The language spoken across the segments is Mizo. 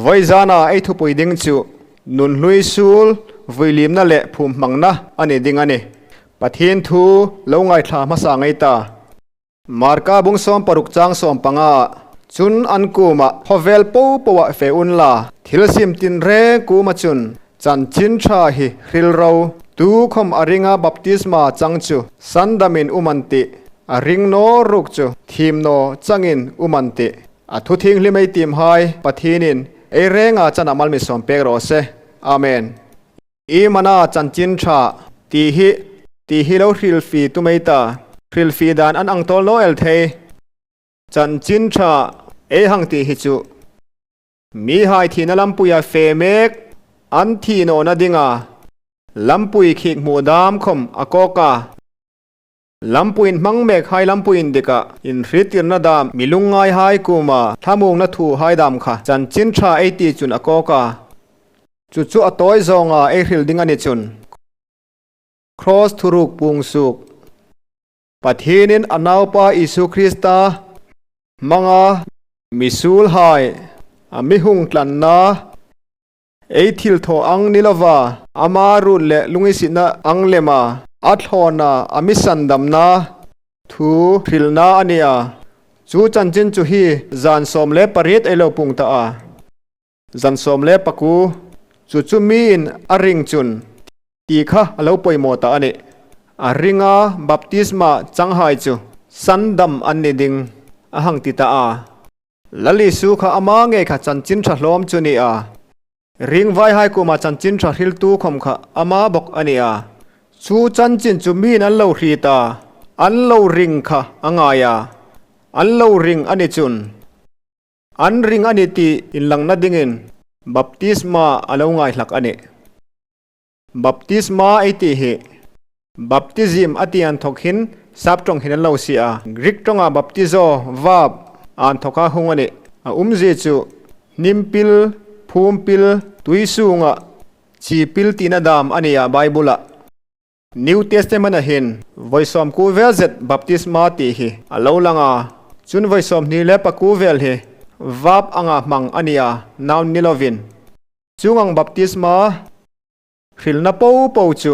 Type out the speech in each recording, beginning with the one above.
Vawi zana ei thupui ding chu nunhlui sul vuilimna leh phum hmangna a ni ding a ni. Pathian thu lo ngaithla hmasa ngei ta. Marka bung 16 chang 15 ah chun an kuma khawvel po po ah fe un la thil sim tin reng kuma chun chanchin tha hi hril ro tu khom a ringa baptisma chang chu sandamin uman ti a ring no ruk chu thim no changin uman ti a thu thing hlimei tim hai Pathinin ei renga chan amal mi som pek ro se. Amen. I mana chanchin tha ti hi ti hi lo hril fi tu mei ta hril fi dan an ang tol no el thei chanchin tha ei hang ti hi chu mi hai thina lampuia fe mek an thi no na dinga lampui khik mu dam khom akoka lampuin mang mek hai lampuin dika in hritir na dam milungai hai kuma thamung na thu hai dam kha chanchin tha ei ti chun akoka chu chu atoi zonga ei hril ding ani chun cross thuruk pung suk Pathinin anaupa Isu Krista manga misul hai ami hung tlan na ei thil tho ang nilova ama run le lungisina ang lema athlona ami sandam na thu thrilna ania chu chanchin chu hi zan som le pariat elo pung ta a zan som le paku chu chu mi in a ring chun ti kha alo poimo ta ani a ringa baptisma changhai chu sandam an ni ding a hang ti ta a lali su kha ama nge kha chanchin tha hlawm chu ni a ring vai hai kuma chanchin tha hril tu khom kha ama bok ani a chu chanchin chu min an lo hri ta an lo ring kha angaya an lo ring ani chun an ring ani ti in lang na dingin baptisma alo ngai hlak ani baptisma ei ti hi baptism atian thokhin sap tong hin an lo si a Greek tonga baptizo verb an thoka hung ani a umzi chu nimpil phumpil tuisunga chi pil tina dam ania Bible a New Testament a hin voisom ku vel zet baptisma ti hi alo langa chun voisom ni le paku vel hi verb anga mang ania noun nilovin chungang baptisma hrilna po po chu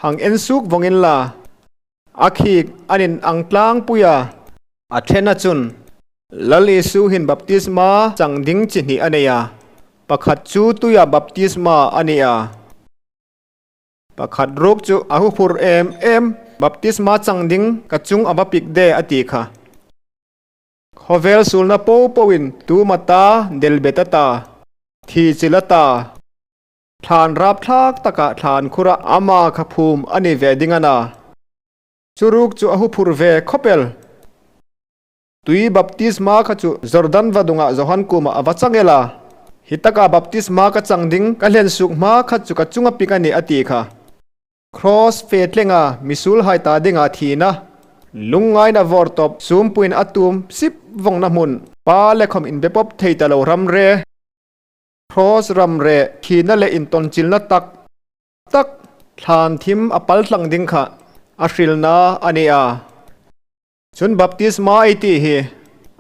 hang en suk vongin la akhik anin ang tlang puya a thena chun lali su hin baptisma changding chi ni aneya pakhat chu tuya baptisma ania pakhat ruk chu ahu phur em em baptisma changding ka chung aba pik de ati kha khovel sulna po poin tu mata delbetata thi chilata thlan rap thlak taka thlan khura ama kha phum ani ve dingana churuk chu ahu phur ve khopel tui baptisma kha chu Jordan vadunga Johan kuma awachangela hitaka baptisma ka changding ka hlen suk ma kha chu ka chunga pikani ati kha cross fe tlenga misul hai ta dinga thina lungai na vor top sumpuin atum sip vong na hmun pa le khom in bepop theita lo ramre cross ramre thina le in ton chilna tak tak thlan thim apal tlang ding kha a hrilna ania chun baptisma iti hi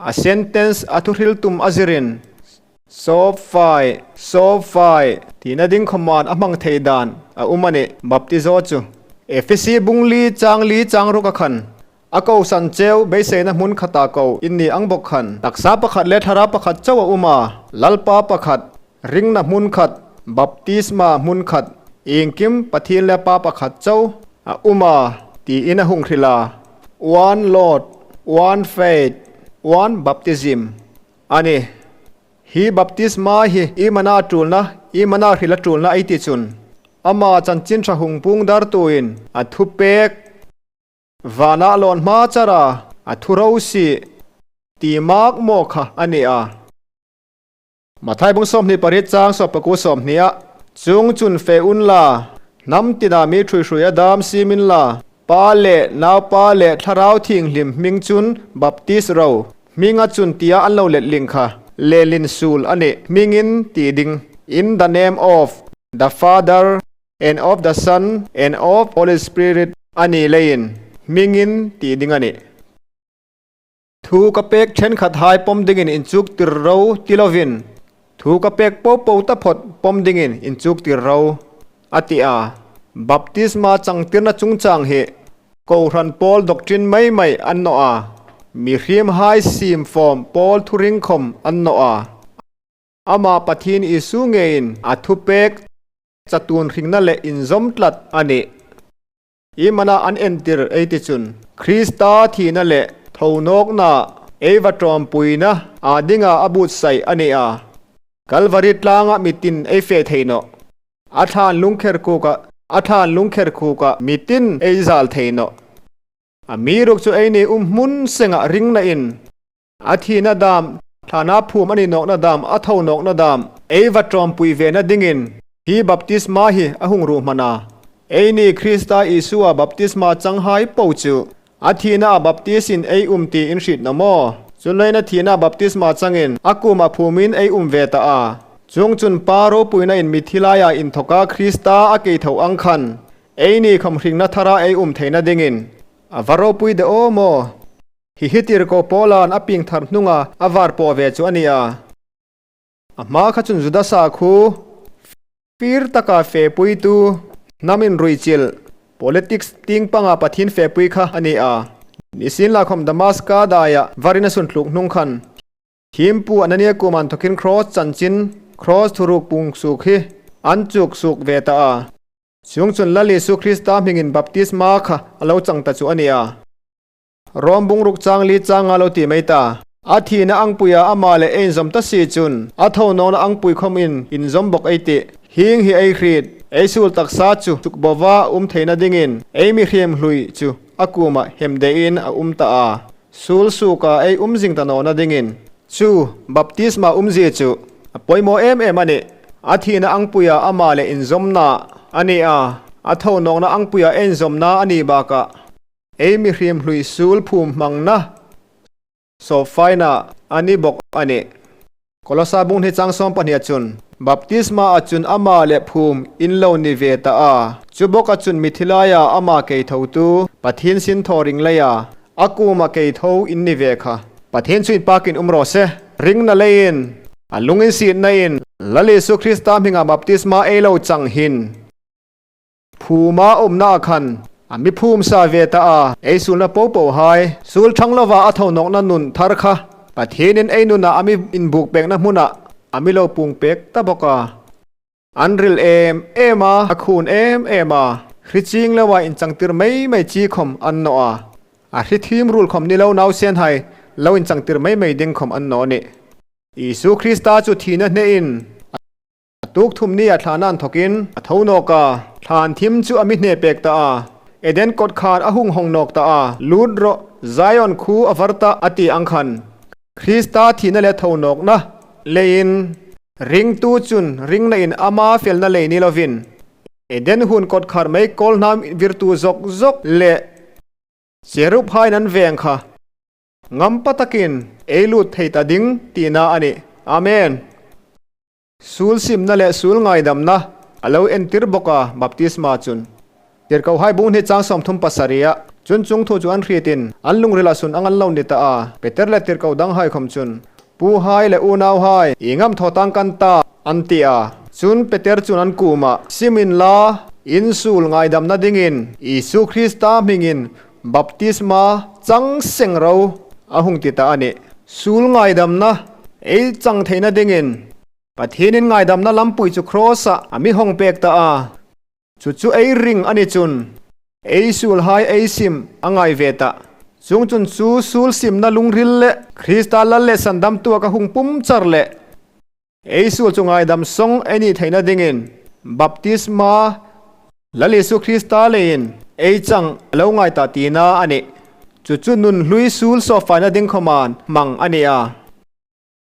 a sentence a thu hril tum azirin so fai so fai tina ding khoman amang theidan a umani baptizo chu Efesi bungli changli changru ka khan ako san cheu beiseina hmun khata ko inni angbok khan taksa pakhat le thara pakhat chawa uma lalpa pakhat ringna hmun khat baptisma hmun khat engkim pathin le pa pakhat chau a uma ti ina hung thrila one Lord one faith one baptism ani hi baptisma hi imana tulna imana hrila tulna aiti chun ama chanchin tha hung pung dar tuin a thu pek vana lon ma chara a thu ro si ti mak mo kha ani a mathai bung som ni parit chang so paku som nia chung chun fe un la nam tina mi thui hruya dam si min la pa le naw pa le tharau thing hlim ming chun baptist ro minga chun tia an lo let ling kha lelin sul ani mingin ti ding in the name of the Father and of the Son and of Holy Spirit. Ani leiin hmingin tih ding a ni. Thu ka pek thenkhat hai pawm dingin inchuk tir ro ti lovin, thu ka pek po po ta phawt pawm dingin inchuk tir ro, a ti a. Baptisma changtirna chungchang hi Kohhran pawl doctrine mai mai an nawh a, mihrim hai sim fawm pawl thuringkhawm an nawh a. Amah Pathian Isu ngeiin a thupek chatun hringna leh inzawm tlat a ni. I mana an entir ei ti chun Krista thihna leh thonawkna eiva tawmpuina ah dinga a butsaih a ni a. Kalvari tlanga mitin ei feh thei nawh. A thlan lungkher kukah a thlan lungkher khukah mitin ei zal thei nawh. A mi ruk chu ei ni um hmun sengah ringna in A thihna dam, thlana phum a ni nawkna dam, a tho nawkna dam, ei va tawmpui vena dingin hi baptisma hi a hung ruh hman a. Ei ni Krista Isua baptisma changhai po chu a thihna a baptisin ei um tiin hrit na maw? Chulaina thihna baptisma changin a kum a phumin ei um ve ta a. Chung chun Pa ropuina in mithi laia inthawka Krista a kei tho ang khan ei ni khawmhringna thara ei um theihna dingin a va ropui de aw maw? Hi hi tirhkoh Paula'n a ping thar hnunga a var pawh ve chu a ni a. A hma kha chun Judasa khu fir taka fepuitu hnam inruihchilh, politics, ting panga Pathian fepui kha a ni a. Nisin lakhawm Damaska daiah varin a sun thluk hnung khan Thimpu Anania kuman thawkin Kraws chanchin, Kraws thuruk pung suk hi an chuk suk ve ta a. Chung chun Lal Isu Krista hmingin baptisma kha a lo chang ta chu a ni a. Rawm bungruk chang li changa lo ti mai ta. A thihna angpuia amah leh a inzawm ta si chun a tho nawna angpui khawm in inzawm bawk ei tih. Hing hi ei hrit, ei sul taksa chu chuk bova um theihna dingin ei mi hriam hlui chu a kumah hem deihin a um ta a. Sul suka ei um zing ta nawna dingin chu baptisma umzi chu a pawimawh em em a ni. A thihna angpuia amah leh inzawmna a ni a, a tho nawkna angpuia a inzawmna a nih bakah Ei mihrim hlui sul phum hmangna sawhfaina a ni bawk a ni. Kolosa bung hi chang 12 chun baptisma a chun ama leh phum in lo ni ve ta a, chu bawk a chun mithilaia ama kei tho tu Pathian sin thaw ring leia a kuma kei tho in ni ve kha. Pathian chu in pakin um rawh se, ringna leiin a lungin sitna in Lal Isu Krista hmingah baptisma ei lo chang hin. Phuma awmna ah khan a mi phum sa ve ta a, ei sulna po po hai. Sul thang lova a tho nawkna nun thar kha Pathianin ei nunah a mi inbuk pekna hmunah a mi lo pung pek ta bawk a. An ril em em a, a khun em em a, hri ching loa inchangtir mai mai chi khawm an nawh a, a hri thim rul khawm ni lo nausen hai lo inchangtir mai mai ding khawm an nawh a ni. Isu Krista chu thihna hnehin a. A tuk thum ni a thlan an thawkin a tho nawk a, thlan thim chu a mi hne pek ta a, Eden kawt khan a hung hawng nawk ta a, Lut rawh, Zion khu a var ta a ti ang khan Krista thihna leh tho nawkna leiin ringtu chun ringna in ama felna lei ni lovin Eden hun kawt khar mai kawl hnam virtu zawk zawk leh cherub hain an veng kha ngampa takin ei lut thei ta ding tihna a ni. Amen. Sul simna leh sul ngaidamna a lo entir bawk a, baptisma chun. Tirhkoh hai bung hi chang 37 a, chun chung thu chu an hritin an lungril ah sun ang an lo ni ta a, Peter leh tirhkoh dang haikhawm chun, Pu hai leh unau hai, i ngam thaw tang kan ta, an ti a. Chun Peter chun an kumah, Simin la, in sul ngaidamna dingin Isu Krista hmingin baptisma chang seng ro a hung ti ta a ni. Sul ngaidamna ei chang theihna dingin Pathianin ngaidamna lampui chu Kraws-ah a mi hawng pek ta a, chu chu ei ring a ni chun ei sul hai ei sim a ngai ve ta. Chung chun chu sul simna lungril leh Krista lal leh sandamtua ka hung pum char leh ei sul chu ngaidam sawng ei nih theihna dingin baptisma Lal Isu Krista leiin ei chang a lo ngai ta tihna a ni. Chu chu nun hlui sul sawhfaina ding khawman hmang a ni a.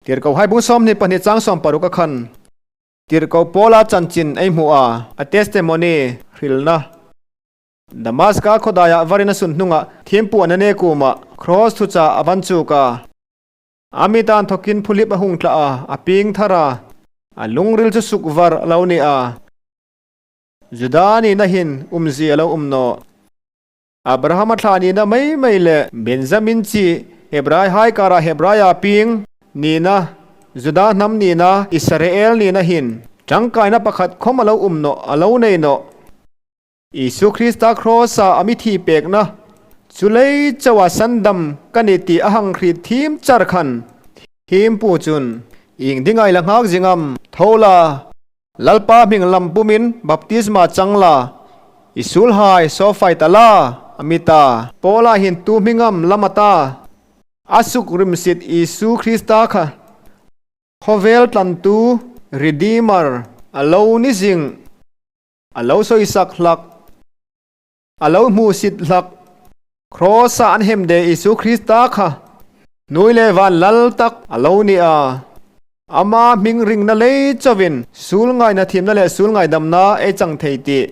Tirhkoh hai bung 22 chang 60 a khan Tirhkoh Paula chanchin ei hmuh a, a testimony hrilhna. Damaska khawdaiah varin a sun hnungah Thimpu Anania kumah Kraws thuchah a van chuk a. A mi tan thawkin phulip a hung tlah a, a ping thar a, a lungril chu suk var a lo ni a. Juda nihna hin umzi a lo um nawh. Abrahama thlah nihna mai mai leh Benjamin chi Hebrai hai karah Hebraia ping nihna, Juda hnam nihna, Israel nihna hin tangkaina pakhat khawm a lo um nawh a lo nei nawh. Isu Krista Kraws-ah a mithi pekna chu lei chauha sandam ka ni tih a hanghrih thim char khan thim pu chun ing dingai la nghak zingam tho la. Lalpa hming lam pumin baptisma chang la, i sul hai sawfai ta la, a mi ta. Paula hin tu hmingam lam ata a suk rimsit Isu Krista kha khawvel tlantu, Redeemer, a lo ni zing, a lo sawisak hlak, a lo hmuhsit hlak, Kraws-ah an hem de Isu Krista kha hnui leh van lal tak a lo ni a. Ama hming ringna lei chauhin sul ngaina thimna leh sul ngaidamna ei chang thei tih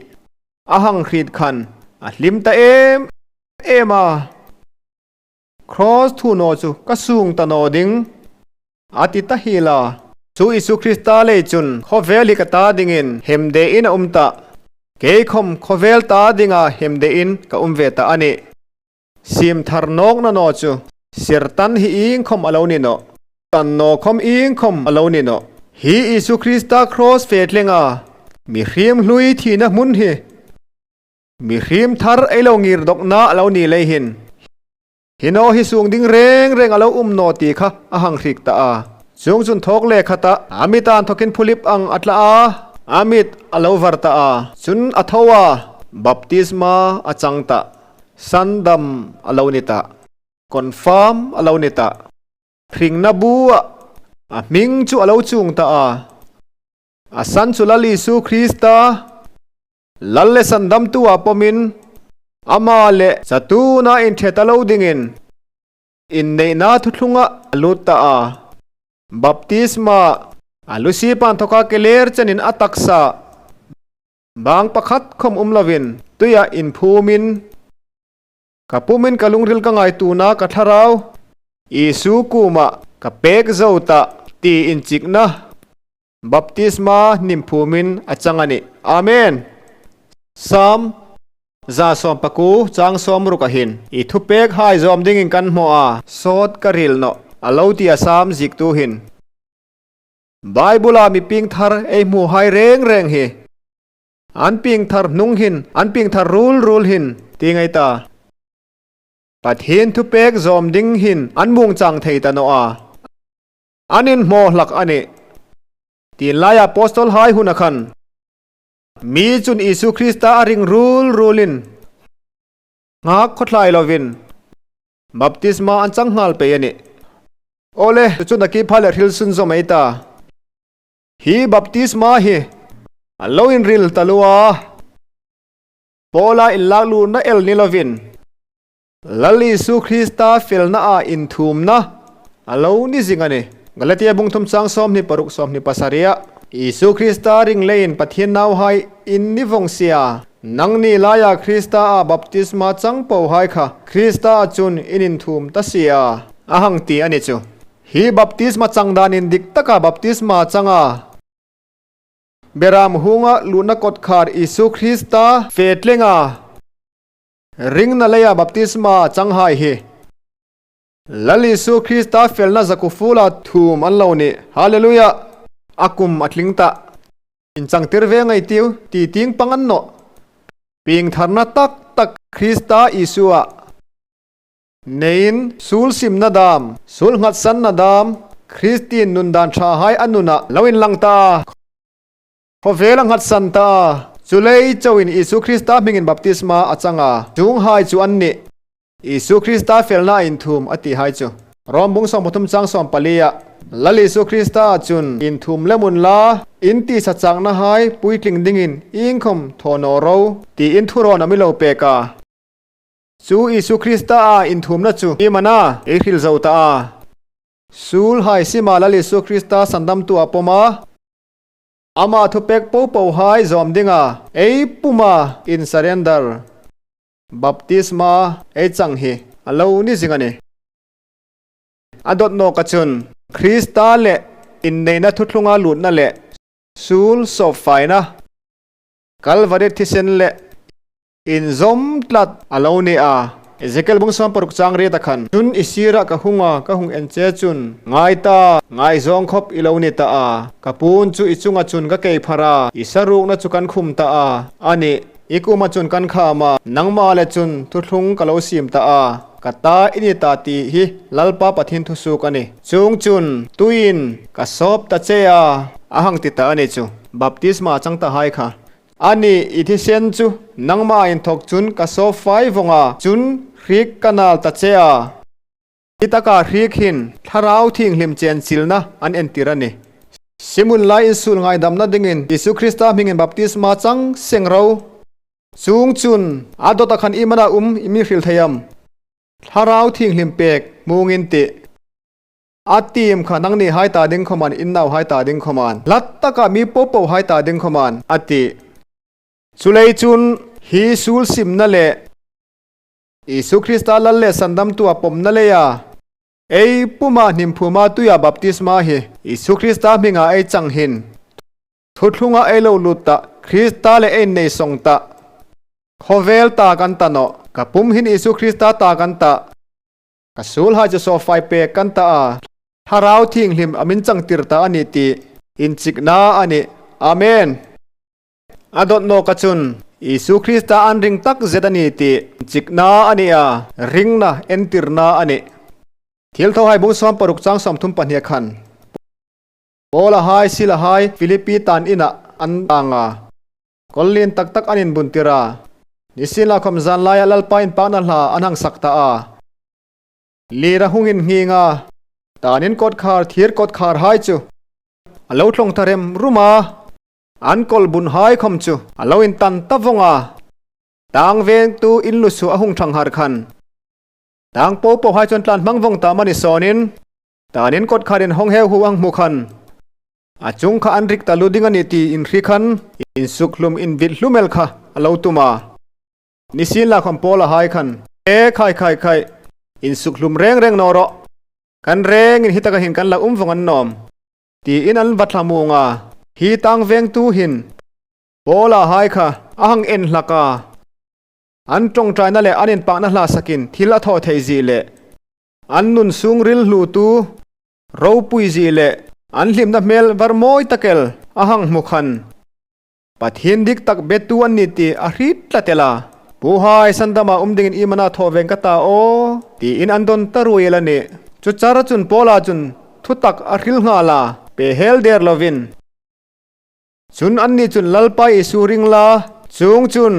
a hanghrit khan a hlim ta em em a. Kraws thunaw chu ka sung ta naw ding a ti ta hil a. Chu Isu Krista lei chun khawvel hi ka ta dingin hem dehin a um ta. Keikhawm khawvel ta dinga hem dehin ka um ve ta a ni. Sim thar nawk na naw chu sirtan hi ingkhawm a lo ni nawh. Tan naw khawm ingkhawm a lo ni nawh. Hi Isu Krista kraws fe tlenga mihrim hlui thihna hmun hi Mihrim thar ei lo ngir dawkna a lo ni lei hin. Hino hi sung ding reng reng a lo um naw ti kha a hang hrik ta a. Chung chun thawk leh khat a, a mit an thawkin phulip ang a tla a, a mit a lo var ta a, chun a tho a, baptisma a chang ta, sandam a lo ni ta, confirm a lo ni ta, hringna bu ah a hming chu a lo chung ta a, a san chu Lal Isu Krista, Lal leh sandamtu ah pawmin ama leh chatuna inthet a lo dingin inneihna thuthlunga a lut ta a. Baptisma a lusi pan thawka ke ler chenin a taksa bang pakhat khawm um lovin tuiah inphumin ka pumin ka lungril ka ngai tuna ka thlarau Isu kumah ka pek zo ta ti inchikna Baptisma hnimphumin a chang a ni. Amen! Psalm 119 chang 60 ahin i thupek hai zawm dingin kan hmuh a, sawt ka ril nawh a lo ti a Psalm ziktu hin. Bible-a mi pingthar ei hmuh hai reng reng hi an pingthar hnung hin an pingthar rul rul hin ti ngai ta. Pathian thupek zawm ding hin an mung chang thei ta nawh a. An inhmaw hlak a ni. Tinlai Apostol hai hun a khan mi chun Isu Krista a ring rul rulin nghak khawthlai lovin baptisma an chang nghal pei a ni. Awle, chu chu naki pha leh hril sun zawm ei ta. Hi baptisma hi a lo inril ta lu a, Paula inlak luhna el ni lovin Lal Isu Krista felna ah inthumna a lo ni zing a ni. Galatia bung thum chang 26 27 ah Isu Krista ring leiin Pathian nau hai in ni vawng sia, nang ni laia Krista ah baptisma chang po hai kha Krista ah chun in inthum ta sia a hang ti a ni chu. Hi baptisma chang dan in dik taka baptisma changa Beram hunga luhna kawtkhar Isu Krista fetlenga Ringna leia baptisma changhai hi Lal Isu Krista felna zakufula thum an lo ni. Hallelujah! A kum a tling ta. Inchangtir ve ngaitiu ti ting pang an nawh. Pingtharna tak tak Krista Isua neiin sul simna dam, sul nghatsanna dam, Kristin nundan tha hai a nunah lo inlang ta. Khawvel a nghatsan ta a, chulei chauhin Isu Krista hmingin baptisma a chang a, chung hai chu an nih. Isu Krista felna a inthum a tih hai chu. Rom bung 13 chang 14 ah, Lal Isu Krista chun inthum lemun la, in tisa chakna hai puitling dingin inkhawm thawhnaw ro tiin thurawn a mi lo pek a. Chu Isu Krista a inthumna chu i man a, i hrilh zo ta a. Sul hai sima Lal Isu Krista sandamtu a pawm a. Amah thupek po po hai zawm dinga ei puma in surrender baptisma ei chang hi a lo ni zing a ni. A dawt nawk a chun Krista leh inneihna thuthlunga lutna leh sul sawp faina Kalvari thisen leh. Inzawm tlat a lo ni a. Ezekiel bung 60 chang riat a khan. Chun i sirah ka hung a, ka hung en che chun. Ngai ta, ngaizawng khawp i lo ni ta a. Ka pun chu i chunga chun ka kei pharh a, i sarukna chu kan khum ta a. A nih, i kuma chun kan kham a, nangmah le chun thuthlung ka lo sim ta a. Ka ta i ni ta tih hi Lalpa Pathian thusuk a ni. Chung chun, tuiin ka sawp ta che a, a hang ti ta a ni chu. Baptisma chang ta hai kha. A nih, i thisen chu nangmah inthawk chun ka saw fai vawng a, chun hrik ka nal ta che a. Hi taka hrik hin thlarau thinghlim chenchilna an entir a ni. Simun lai insul ngaidamna dingin Isu Krista hmingin baptisma chang seng ro. Chung chun a dawt a khan i mana um i mi hrilh thei am. Thlarau thinghlim pek hmungin tih. A team kha nang nih hai ta ding khawman in nau hai ta ding khawman hlat takah mi paohpaoh hai ta ding khawman a ti. Chulei cun hi sul simna le Isu Krista Lal le Sandamtu a pawmna lei ah ei puma hnimphuma tuia baptisma hi Isu Krista hmingah ei chang hin thuthlunga ei lo lut ta Krista le ei nei sawng ta khawvel ta kan ta nawh ka pum hin Isu Krista ta kan ta Ka sul hai chu sawfai pek kan ta a, Thlarau Thinghlim a min changtir ta a ni tih inchikna a ni. Amen! A dawt nawk a chun, Isu Krista an ring tak zet a ni tih inchikna a ni a, ringna entirna a ni. Thil tho hai bung 60 chang 32 khan Paul a hai, Sil a hai, Philippi tan inah an tang a. Kawllian tak tak an inbun tir a, nisin la khawm zan laia Lalpa inpakna hla an hang sak ta a. Lir a hung in nghing a, tanin kawtkhar thir kawtkhar hai chu a lo thlawng ta rem rum a, an kawl bun hai khawm chu a lo intan ta vawng a, tang vengtu in lu suh a hung thang har khan tang po pawh hai chuan tlan hmang vawng ta mani sawnin tanin kawtkhar in hawng heu hu ang hmu khan A chung kha an rik ta lu ding a ni tih inhri khan insuk hlum invit hlumel kha a lo tum a. Nisin la khawm Paul a hai khan, E khai khai khai, insuk hlum reng reng nawh rawh. Kan rengin hi taka hin kan la um vawng an nawm, tiin an va thla mung a. Hi tang vengtu hin Paul a hai kha a hang en hlak a. An tawngtaina leh an inpakna hla sakin thil a thawh theih zih leh an nun sung ril hlutu Ropui zih leh an hlimna hmel var mawi takel a hang hmu khan Pathian dik tak bettu an ni tih a hrit tlat ela. Pu Hai Sandama um dingin i mana thawh veng ka ta aw tiin an dawn ta ruai ela ni. Chu char chun Paula chun thutak a hril nghal a, pe hel der lovin. Chun anni chun Lalpa Isu ring la, chung chun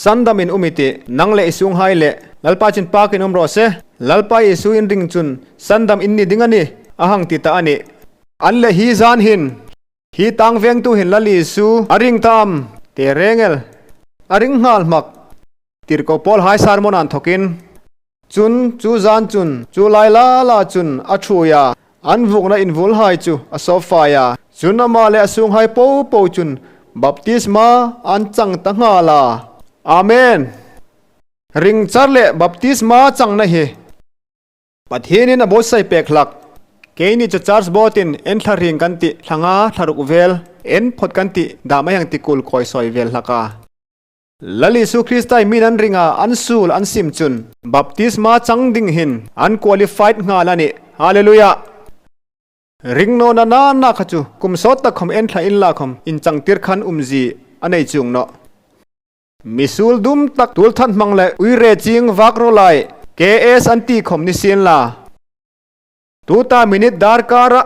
Sandam in um i tih, nang leh i sunghai leh Lalpa chun pak in um rawh se, Lalpa Isu in ring chun Sandam in ni ding a ni, a hang ti ta a ni. An leh hi zan hin, hi tang vengtu hin Lal Isu a ring ta am, te rengel a ring nghal hmak, tirhkoh Paul hai sermon an thawkin. Chun chu zan chun chu lai la la chun a thui a, an vukna invul hai chu a sawp fai a. Chun amah leh a sunghai po po chun baptisma an chang ta nghal a. Amen! Ring char leh baptisma changna hi Pathianin a buatsaih pek hlak. Keini chu church board-in en thla ring kan tih thla nga thla ruk vel en phawt kan tih dah mai ang ti kul kawi sawi vel hlak a. Lal Isu Kristai min an ring a, an sul an sim chun baptisma chang ding hin an qualified nghal a ni. Hallelujah! Ring nawn a na na kha chu kum sawt tak khawm en thla in la khawm in chang tir khan umzi a nei chung nawh. Misul dum tak tul than hmang leh uire ching vak ro lai KS an ti khawm ni sin la. Tuta minute darkar a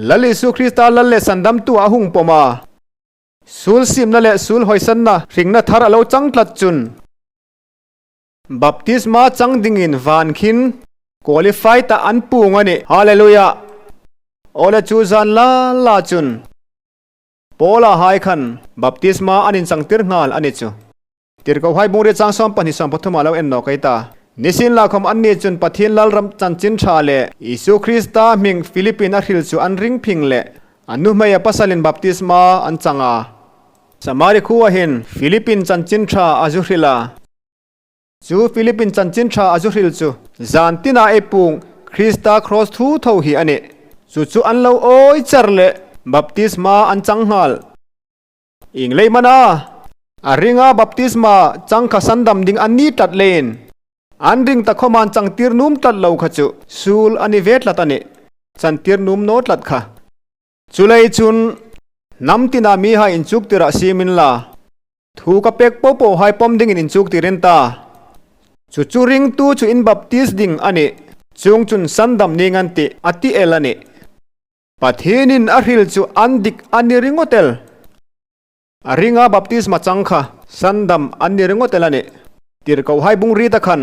Lal Isu Krista Lal leh Sandamtu a hung pawm a. Sul simna leh sul hawisanna hringna thar a lo chang tlat chun Baptisma chang dingin van khin qualified ah an pung a ni. Hallelujah! Awle chu zan la la chun Paula hai khan Baptisma an inchangtir nghal a ni chu. Tirhkoh hai bungri chang 12 13 ah lo en nawk ei ta. Nisin lakhawm an ni chun Pathian Lalram chanchin tha leh Isu Krista hming Philipin a hril chu an ring phing leh an nu hmei a pasalin baptisma an chang a. Samari khua hin Philipin chanchin tha a zu hril a. Chu Philipin chanchin tha a zu hril chu zan tinah ei pung Krista kraws thu tho hi a ni. Chu chu an lo awi char leh baptisma an chang nghal. Inglei mana! A ringa baptisma chang kha sandam ding an ni tlat lein an ring ta khawman changtir num tlat lo kha chu sul a ni ve tlat a ni. Chantir num no tlat kha. Chulei chun hnam tina mi ha inchuk tirah simin la. Thu ka pek po po hai pawm dingin inchuk tirin ta. Chu chu ringtu chu in baptis ding a ni. Chung chun sandam ni ngan tih a ti el a ni. Pathinin a hril chu an dik a ni ringawt el. A ringa baptisma chang kha sandam an ni ringawt el a ni. Tirhkoh hai bung ri ta khan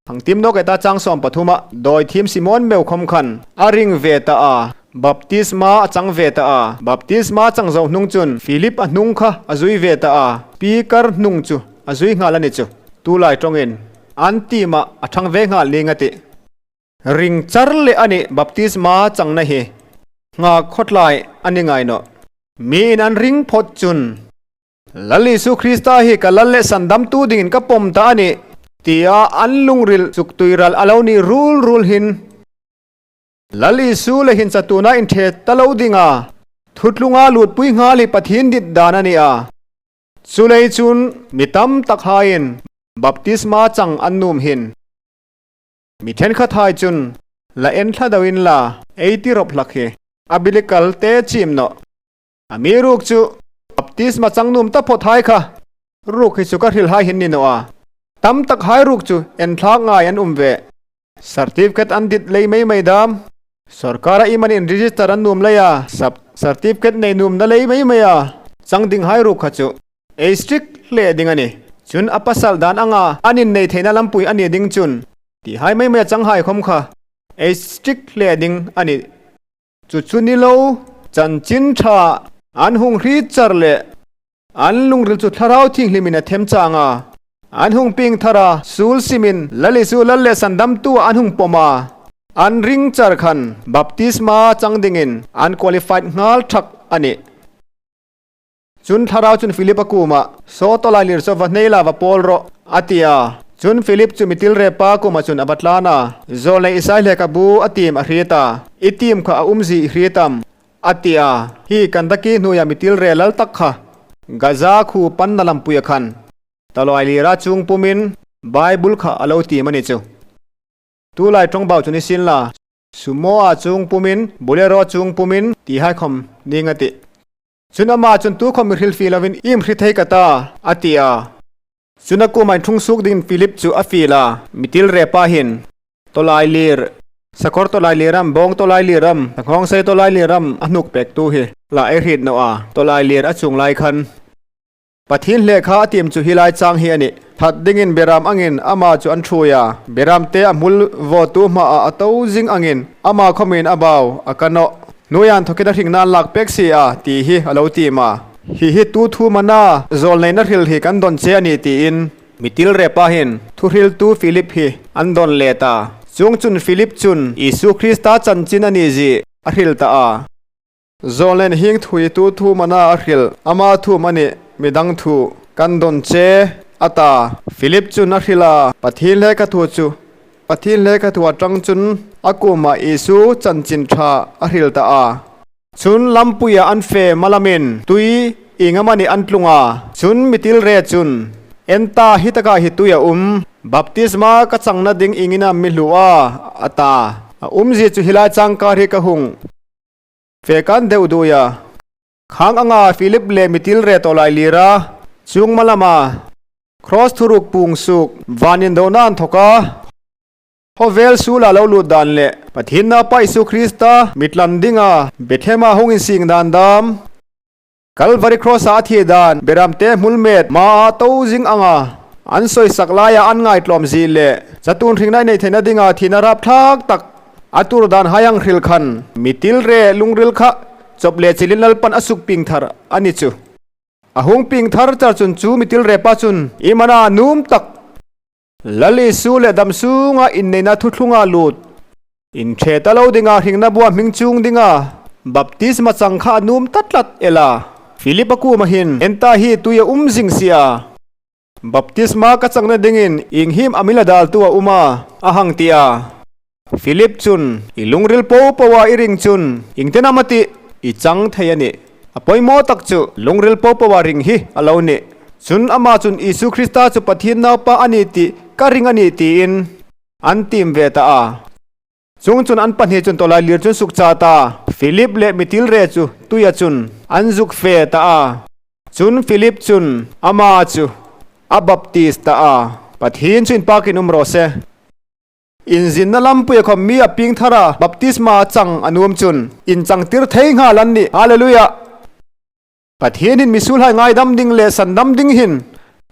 Thangtim nawk eta chang 13 ah Dawithim Simon Meukhawm khan a ring ve ta a, baptisma a chang ve ta a. Baptisma chang zo hnung chun Philip a hnung kha a zui ve ta a, Speaker hnung chu a zui nghal a ni chu. Tulai tawngin an team ah a thang ve nghal ning a ti. Ring char leh a nih baptisma changna hi nghak khawtlai a ni ngai nawh. Miin an ring phawt chun Lal Isu Krista hi ka lal leh sandamtu dingin ka pawm ta a ni, tia an lungril chuk tuiral a lo nih rul rul hin. Lal Isu leh hin chatuna inthet ta lo dinga thutlunga lutpui nghal hi Pathian dit dan a ni a. Chulei chun mi tam tak haiin baptisma chang an num hin. Mi thenkhat hai chun la en thla deuhin la ei ti rawp hlak hi a bilikal te chim nawh. A mi ruk chu baptisma changnum ta phawt hai kha ruk hi chu ka hrilh hai hin ni nawh a, tam tak hai ruk chu enthlak ngai an um ve. Certificate an dit lei mai mai dam, sorkara iman in register an num lei a, sap certificate nei num na lei mai mai a, chang ding hai ruk kha chu ei strict hle ding a ni. Chun a pasal dan anga an in nei theihna lampui a ni ding chun tih hai mai mai a chang hai khawm kha ei strict hle ding a ni. Chu chu ni lo, chanchin tha an hung hri char leh an lungril chu thlarau thinghlimin a them chang a, an hung ping thar a, sul simin Lal Isu Lal leh Sandamtu an hung pawm a, an ring char khan baptisma chang dingin an qualified nghal thak a ni. Cun thlarau cun Filip a kum ah, Saw tawlai lir cu va hnei la va pawl rawh, a ti a. Cun Filip cu mitilre pa kum ah cun a va tlan a, Zawlnei Isai hleka bu a tim a hrit a, i tim kha a umzi i hrit am, a ti a. Hi Kandaki hnuaiah mitilre lal tak kha Gaza khu pan na lampui ah khan tawlai lir ah chung pum in Bible kha a lo tim a ni cu. Tulai ṭawngbau cu ni sin la, Sumo ah chung pum in, Bolero chung pum in ti hai khom ning a ti. Cun amah cun tu kho mihril fi loin im hri thei ka ta, a ti a. Cun a kum in ṭhung suk dingin Filip cu a fil a, mitil repa hin, Tawlai lir, sakawr tawlai liram, bawng tawlai liram, sanghawngsei tawlai liram a hnuk pektu hi la ei hrit no a, tawlai lir a chung lai khan. Pathian hle kha a tim chu hi lai chang hi a ni. That dingin beram angin amah chu an ṭhui a, beram te a hmul vawtu hmaah a to zing angin amah khawmin a bau a ka nawh. Hnuaian thawkin a hring nan lak pek si a, tih hi a lo tim a. Hi hi tu thu mana zawlneihna hril hi kan dawn che a ni tiin mitil rep ahin thuhriltu Philip hi an dawn let a. Chung chun Philip chun Isu Krista chanchin a nih zih a hril ta a. Zawlnen hing thui tu thu mana a hrilh, ama thum a nih, midang thu kan dawn che a ta. Philip chun a hrilh a, Pathian hle ka thu chu, Pathian hle ka thu atang chun a kumah Isu chanchin tha a hrilh ta a. Chun lampuia an fe malamin tui ingam a nih an tlung a, chun mitil re chun enta hi takah hi tui a um, baptisma ka changna ding ingina mi hlu a, a ta. A umzi chu hilai changkar hi ka hung. Fekan deuh duh a, khang anga Philip leh mitil re tawlai lira chung malama Cross thuruk pung suk van indona an thawk a, khawvel sul ah lo lut dan leh Pathianna Pa Isu Krista mitlan dinga Bethlehem ah hung insing dan dam, Kalvari Cross ah a thih dan beramte hmulmet ma ah to zing anga an sawisak laia an ngaitlawm zih leh chatun hringnai nei theihna dinga thihna rapthlak tak a tur dan hai ang hril khan mitil re lungril kha chawp leh chilin Lalpan a suk ping thar a ni chu. A hung ping thar char chun chu mitil re pa chun i mana num tak Lal Isu leh dam chunga inneihna thuthlunga lut inthe ta lo dinga hringna bua hming chung dinga baptisma chang kha a num ta tlat ela. Philip a kum ahin enta hi tui a um zing sia. Baptisma ka changna dingin ing him a mila dal tu a um a, a hang ti a. Philip chun i lungril po po a i ring chun ing ten ama tih i chang thei a ni. A pawimawh tak chu lungril po po a ring hi a lo ni. Chun amah chun Isu Krista chu Pathian naupa a ni tih ka ring a ni tiin an tim ve ta a. Chung chun an pahnih chun tawlai lir chun suk cha ta. Philip leh mitilre chu tuia chun an zuk fe ta a. Chun Philip chun ama chu a baptis ta a. Pathian chu inpakin um rawh se. Inzinna lampuia khawm mi a ping thar a, baptisma a chang a nuam chun inchang tir thei nghal an ni. Hallelujah! Pathian hin misulhai ngaidam ding leh sandam ding hin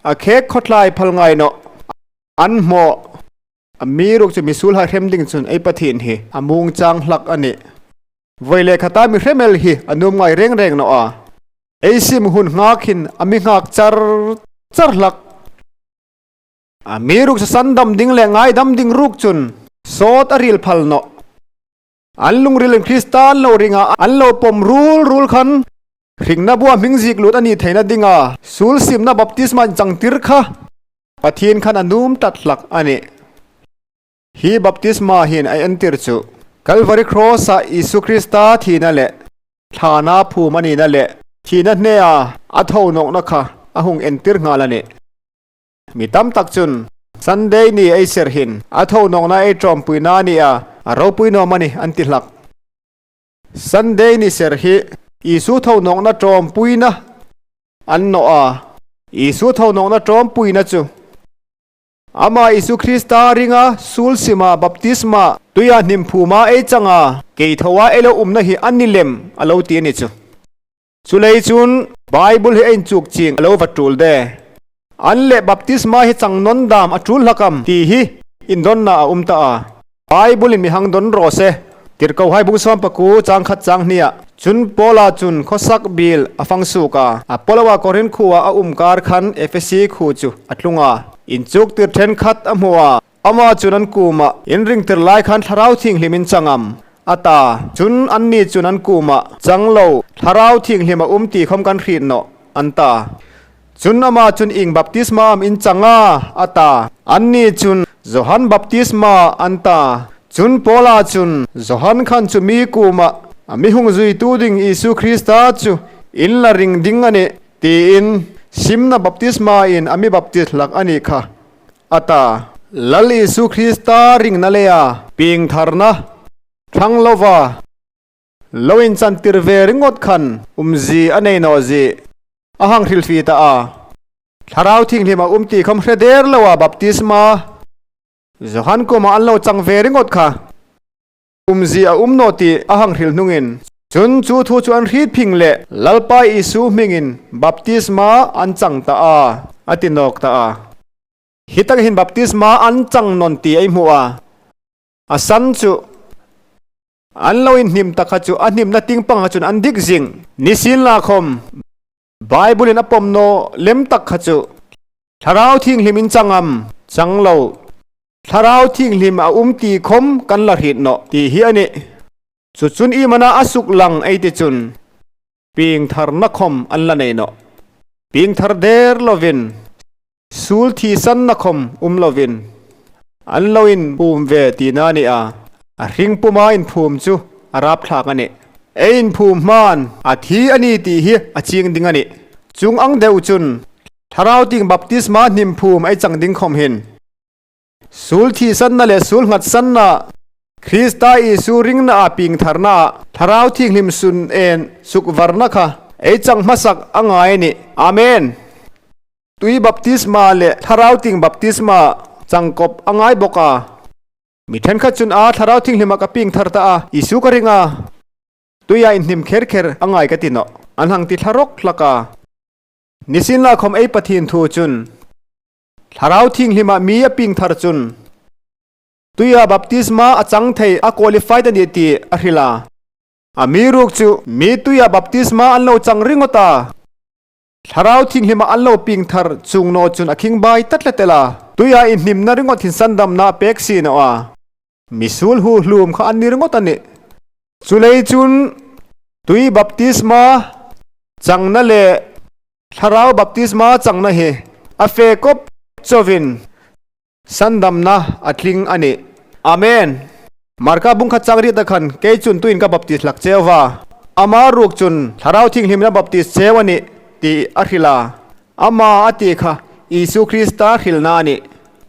a khek khawtlai phal ngai nawh an hmawh. A mi ruk chu misulhai hrem ding chun ei Pathian hi a mung chang hlak a ni. Vawi leh khata mi hremel hi a nuam ngai reng reng nawh a, ei sim hun nghak hin a mi nghak char char hlak. A mi ruk chu sandam ding leh ngaidam ding ruk chun sawt a ril phal nawh. An lungril in Krista an lo ring a, an lo pawm rul rul khan hringna bua hming zik lut a nih theihna dinga sul simna baptisma in changtir kha Pathian khan a num tat hlak a ni. Hi baptisma hian a entir chu Kalvari Kraws-ah Isu Krista thihna leh thlana phum a nihna leh thihna hneha a tho nawkna kha a hung entir nghal a ni. Mi tam tak chun Sunday ni ei serhin a tho nawkna ei tawmpuina a ni a, a ropui nuam a ni an ti hlak. Sunday ni ser hi Isu tho nawkna tawmpuina an nawh a, Isu tho nawkna tawmpuina chu Amah Isu Krista ringa sulsima baptisma tuia hnim phuma ei changa kei thoa ei lo umna hi a ni lem a lo ti a ni chu. Chulei chun Bible hi a inchuk ching a lo va tul de. An leh baptisma hi chang nawn dam a tul hlakam tih hi indawnna a um ta a. Bible in mihang dawn rawh se. Tirhkoh hai bung sawm paku chang khat chang hniah chun Paula chun khawsak bil a fang suk a. Apollo-a Korinth khuah a um kar khan Efesi khu chu a tlung a. Inchuk tir thenkhat a hmu a. Amah chun an kumah inring tir lai khan thlarau thinghlim in changam a ta. Chun anni chun an kumah chang lo thlarau thinghlim a um tih khawm kan hrit nawh an ta. Chun amah chun ing baptisma am in chang a a ta. Anni chun Johan baptisma an ta. Chun Paula chun Johan khan chu mi kumah a mihung zuitu ding Isu Krista chu in la ring ding a ni tiin simna baptisma in a mi baptis hlak a nih kha. A ta. Lal Isu Krista ringna leia pingtharna thlang lova lo inchantir ve ringawt khan umzi a nei nawh zih a hang hrilhfi ta a. Thlarau thinghlim a um tih khawm hre der lo a baptisma Johan kumah an lo chang ve ringawt kha umzi a um nawh tih a hang hrilh hnungin chun chu thu chu an hrit phing leh Lalpa Isu hmingin baptisma an chang ta a a ti nawk ta a. Hi tak hin baptisma an chang nawn tih a i hmuh a, a san chu an lo inhnim tak kha chu a hnimna ting pang kha chun an dik zing ni sin la khawm Bible in a pawm naw lem tak kha chu Thlarau Thinghlim in changam chang lo Thlarau Thinghlim a um ti khawm kan la hrit nawh tih hi a ni. Chu chun i mana a suk lang ei ti chun ping thar na khawm an la nei nawh. Ping thar der lovin Sul thi san na khawm um lovin an lo in phum ve tihna a ni a, a hring puma in phum chu a rapthlak a ni. Ei in phum hman a thi a ni tih hi a ching ding a ni. Chung ang deuh chun Thlarau ting baptisma hnim phum ei chang ding khawm hin. Sul thi sanna leh sul nghat sanna Krista Isu ringna ah ping tharna ah Thlarau Thianghlim sun en suk varna kha ei chang hmasak a ngai a ni. Amen. Tui baptisma leh Thlarau Ting baptisma changkawp a ngai bawk a. Mi thenkhat chun a Thlarau Thinghlim ah ka ping thar ta a, Isu ka ring a, tuiah inhnim kher kher a ngai ka ti nawh. An hang ti thla rawk hlak a. Nisin lah khawm ei Pathian thu chun Thlarau Thinghlim ah mi a ping thar chun tuia baptisma a chang thei a qualified a ni tih a hrilh a. A mi ruk chu mi tuia baptisma an lo chang ringawt a, Thlarau Thinghlim ah an lo ping thar chung naw chun a khing bai ta tla tel a, tuia inhnimna ringawt hin sandamna a pek si nawh a, mi sul hu hlum kha an ni ringawt a ni. Chulei chun tui baptisma changna leh Thlarau baptisma changna hi a fe kawp chawin sandamna a tling a ni. Amen. Marka bungkhat chang riat khan kei chun tuin ka baptis hlak cheu va, ama ruk chun Thlarau Thinghlimna baptis cheu a ni tih a hrilh a. Ama a tih kha Isu Krista hrilhna a ni.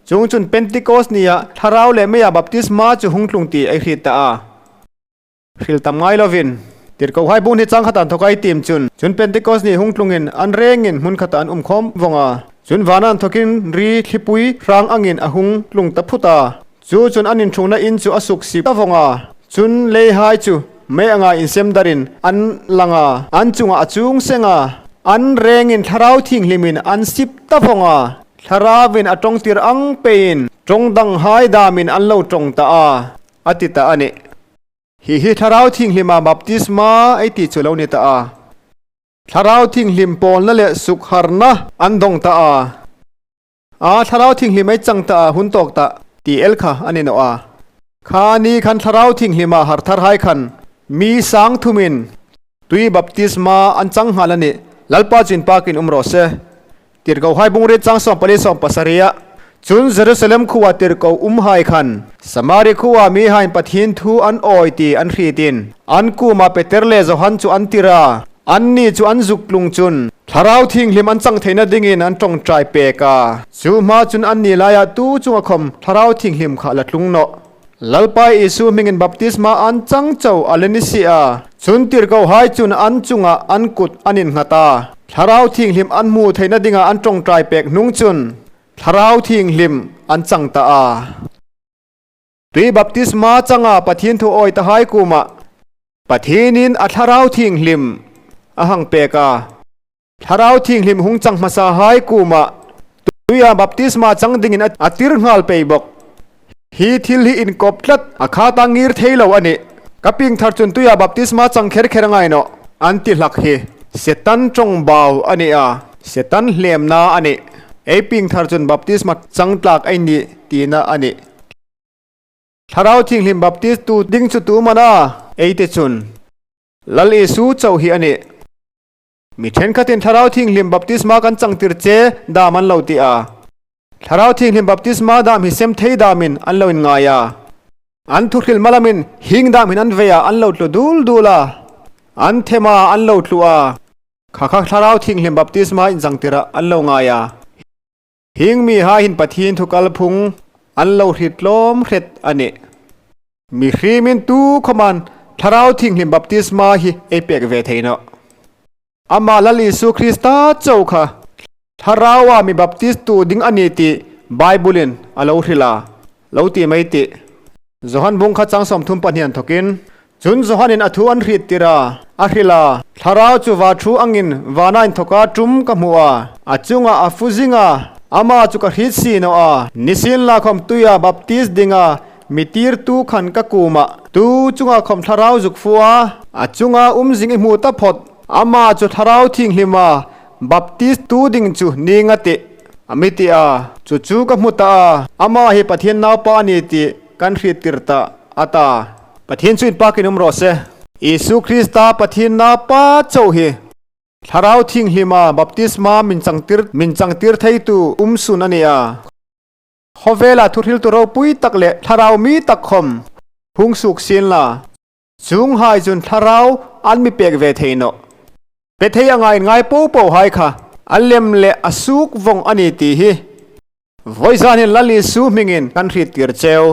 Chung chun Pentikos nia Thlarau leh Meia baptisma chu hungtlung tih a i hrit ta a. Hrilh tam ngai lovin Tirhkoh hai bung hi chang khatah an thawk a i tim chun. Chun Pentikos ni hungtlungin an rengin hmun khatah an um khawm vawng a. Chun vana an thawkin ri thlipui hrang angin a hung tlung ta phut a. Chu chun an inthungna in chu a suk sip ta vawng a. Chun lei hai chu mei anga insem darin an lang a, an chungah a chung seng a. An rengin thlarau thinghlimin an sip ta vawng a. Thlarauvin a tawngtir ang peiin tawng dang hai damin an lo tawng ta a, a ti ta a ni. Hi hi Thlarau Thianghlima baptisma ei tih chu lo ni ta a. Thlarau Thianghlim pawlna leh suk harna an dawng ta a. A Thlarau Thianghlim ei chang ta a hun tawk ta tih el kha a ni nawh a. Kha ni khan Thlarau Thianghlima har thar hai khan mi sang thumin tui baptisma an chang nghal a ni. Lalpa chin pakin um rawh se. Tirhkoh hai bungrit chang 14 17 ah cun Jerusalem khua tirhkoh um hai khan Samari khua mi hain Pathian thu an awi ti an hritin an kum ah Peter le Johan cu an tir a, annih cu an zuk tlung cun Thlarau Thianghlim an cang theihnak dingin an ṭongṭai pek a, cu hma cun annih lai ah tuu cung a khom Thlarau Thianghlim kha la tlung nawh. Lalpa Jesuh hmingin baptisma an chang cho a len i si a, cun tirhkoh hai cun an cungah an kut an in hngat a, Thlarau Thianghlim an hmuh theihnak dingah an ṭongṭai pek hnung cun Thlarau Thianghlim an cang ta a. Tui baptisma changah Pathian thu awi ta hai kum ah Pathian in a Thlarau Thianghlim a hang pek a. Thlarau Thianghlim hung cang hmasa hai kum ah tui ah baptisma cang dingin a tir hngal pei bawk. Hi thil hi in kawp tlat a kha ta ngir thei lo a ni. Ka ping thar cun tui ah baptisma cang kher kher ngai no an ti hlak hi Satan tong bau a ni a, Satan hlemna a ni. Ei ping thar cun baptisma cang tlak ai ni tina a ni. Thlarau Thianghlim baptist tu ding cu tu man a ei te cun Lal Isu cho hi a ni. Mi ṭhenkhat in Thlarau Thianghlim baptisma kan cangtir che dam an lo ti a. Thlarau Thianghlim baptisma dam hi sem thei dam in an lo in ngai a. An thuhril malam in hing dam in an vei a an lo tlu dul dul a. An them a an lo tlu a. Khakha Thlarau Thianghlim baptisma in cangtir ah an lo ngai a. Hing mi ha hin Pathian thu kalphung an lo hrit tlawm hret a ni. Mi hrim in tu khoman Thlarau Thianghlim baptisma hi ei pek ve thei no. Amah Lal Isu Krista cho kha Thlarau ah mi baptist tu ding a ni ti Bible in a lo hril a, lo ti mai ti. Johan bung kha chang 30 pahnian thokin Cun Johan in a thu an hrit tirah a hrilh a, Thlarau cu va ṭhu angin vana in thawk ah ṭum ka hmuh a, a cungah a fuzing a, amah cu ka hrit sino a, nisin lakhom tui ah baptis dingah mi tirtu khan ka kum ah tu cungah khom Thlarau zuk fu a, a cungah umzing i hmu ta phot, amah cu Thlarau Thianghlim ah baptis tu ding cu ning a ti. A mi ti a, cucu ka hmu ta a, amah hi Pathian naupa a ni ti kan hrit tir ta a ta. Pathian cu in pak in um rawh seh. Jesuh Krista Pathian na pa cho hi Thlarau Thianghlim ah baptisma min changtir min changtir theitu um sun ani a. Khawvel ah thuhriltu ropui tak leh thlarau mi tak khom hung suk sin la. Chung hai cun thlarau an mi pek ve thei no. Pe thei anga in ngai po po hai kha a lem le a suk vong ani ti hi. Voi zan in Lal Isu hmingin kan hrit tir cheu.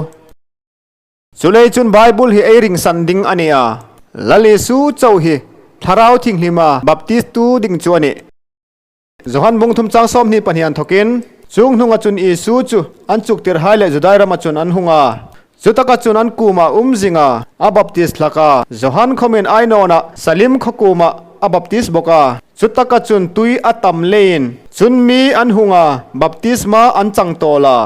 Culei cun Bible hi ei ringsan ding a ni a. Lal Jesuh co hi Thlarau Thianghlim ah baptist tu ding cu a ni. Johan bung thum chang 22 an thokin chung hnung ah cun Jesuh cu an cuktir hai le Judai ram ah cun an hung a. Cutak ah cun an kum ah um zing ah a baptist hlak a. Johan khomin Ainon ah Salim khuakum ah a baptist bawk a. Cutak ah cun tui a tam lein cun mi an hung a baptisma an cang tawl a.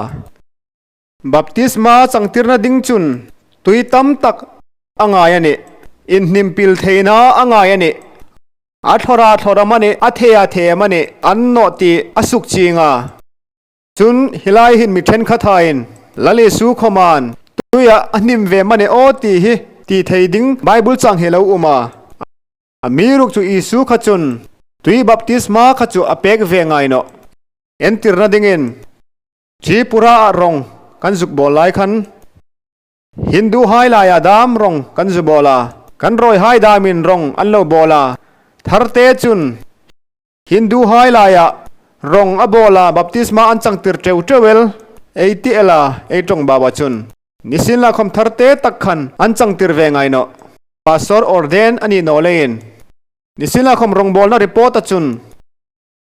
Baptisma changtirna ding cun tui tam tak a ngai a ni. Inhnimpil theihna a ngai a ni. A thlawra thlawra man i a the a the man i an nawh ti a suk ching a. Cun hilai hin mi ṭhenkhat ha in Lal Jesuh khoman tui ah a hnim ve man i aw ti hi ti thei ding Bible cang hi lo um a. A miruk cu Jesuh kha cun tui baptisma kha cu a pek ve ngai nawh. Entirna dingin Tripura ah rong kan zuk bawl lai khan Hindu hai lai ah dam rong kan zu bawl a, kan rawi hai dam in rong an lo bawl a, tharte cun Hindu hai lai ah Rawng a bawl a, baptisma an chang tir teuh teuh el, ei ti el a, ei tawng bau a chun. Nisin la khawm thar te tak khan an chang tir ve ngai nawh. Pastor ordain a nih nawh leiin. Nisin la khawm rawngbawlna report a chun.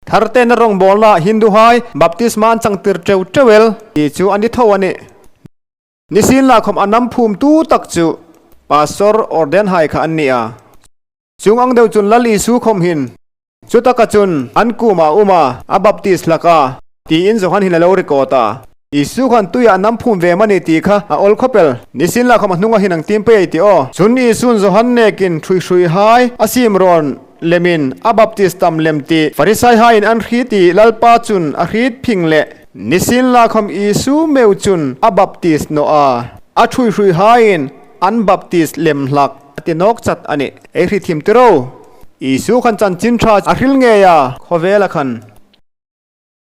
Thar tena rawngbawlna Hindu hai baptisma an chang tir teuh teuh el tih chu a ni tho a ni. Nisin la khawm a nam phum tu tak chu Pastor ordain hai kha an ni a. Chung ang deuh chun Lal Isu khawm hin chutaka chun an kum ah um a, a baptist hlak a, tiin Johan hin a lo record a. Isu khan tui ah nam phum ve mani tih kha a awl khawpel. Nisin lah khawm a hnung a hin ang tim pei ti aw. Chun Isu'n Johan nekin hrui hrui hai a sim rawn lemin a baptist tam lem tih Farisai haiin an hri tih Lalpa chun a hrit phing leh. Nisin lah khawm Isu meu chun a baptist nawh a, a hrui hrui haiin an baptist lem hlak. A ti nawk chat a ni. Ei hri thim tiro. Isu khan chanchin tha a hril ngei a, khawvela khan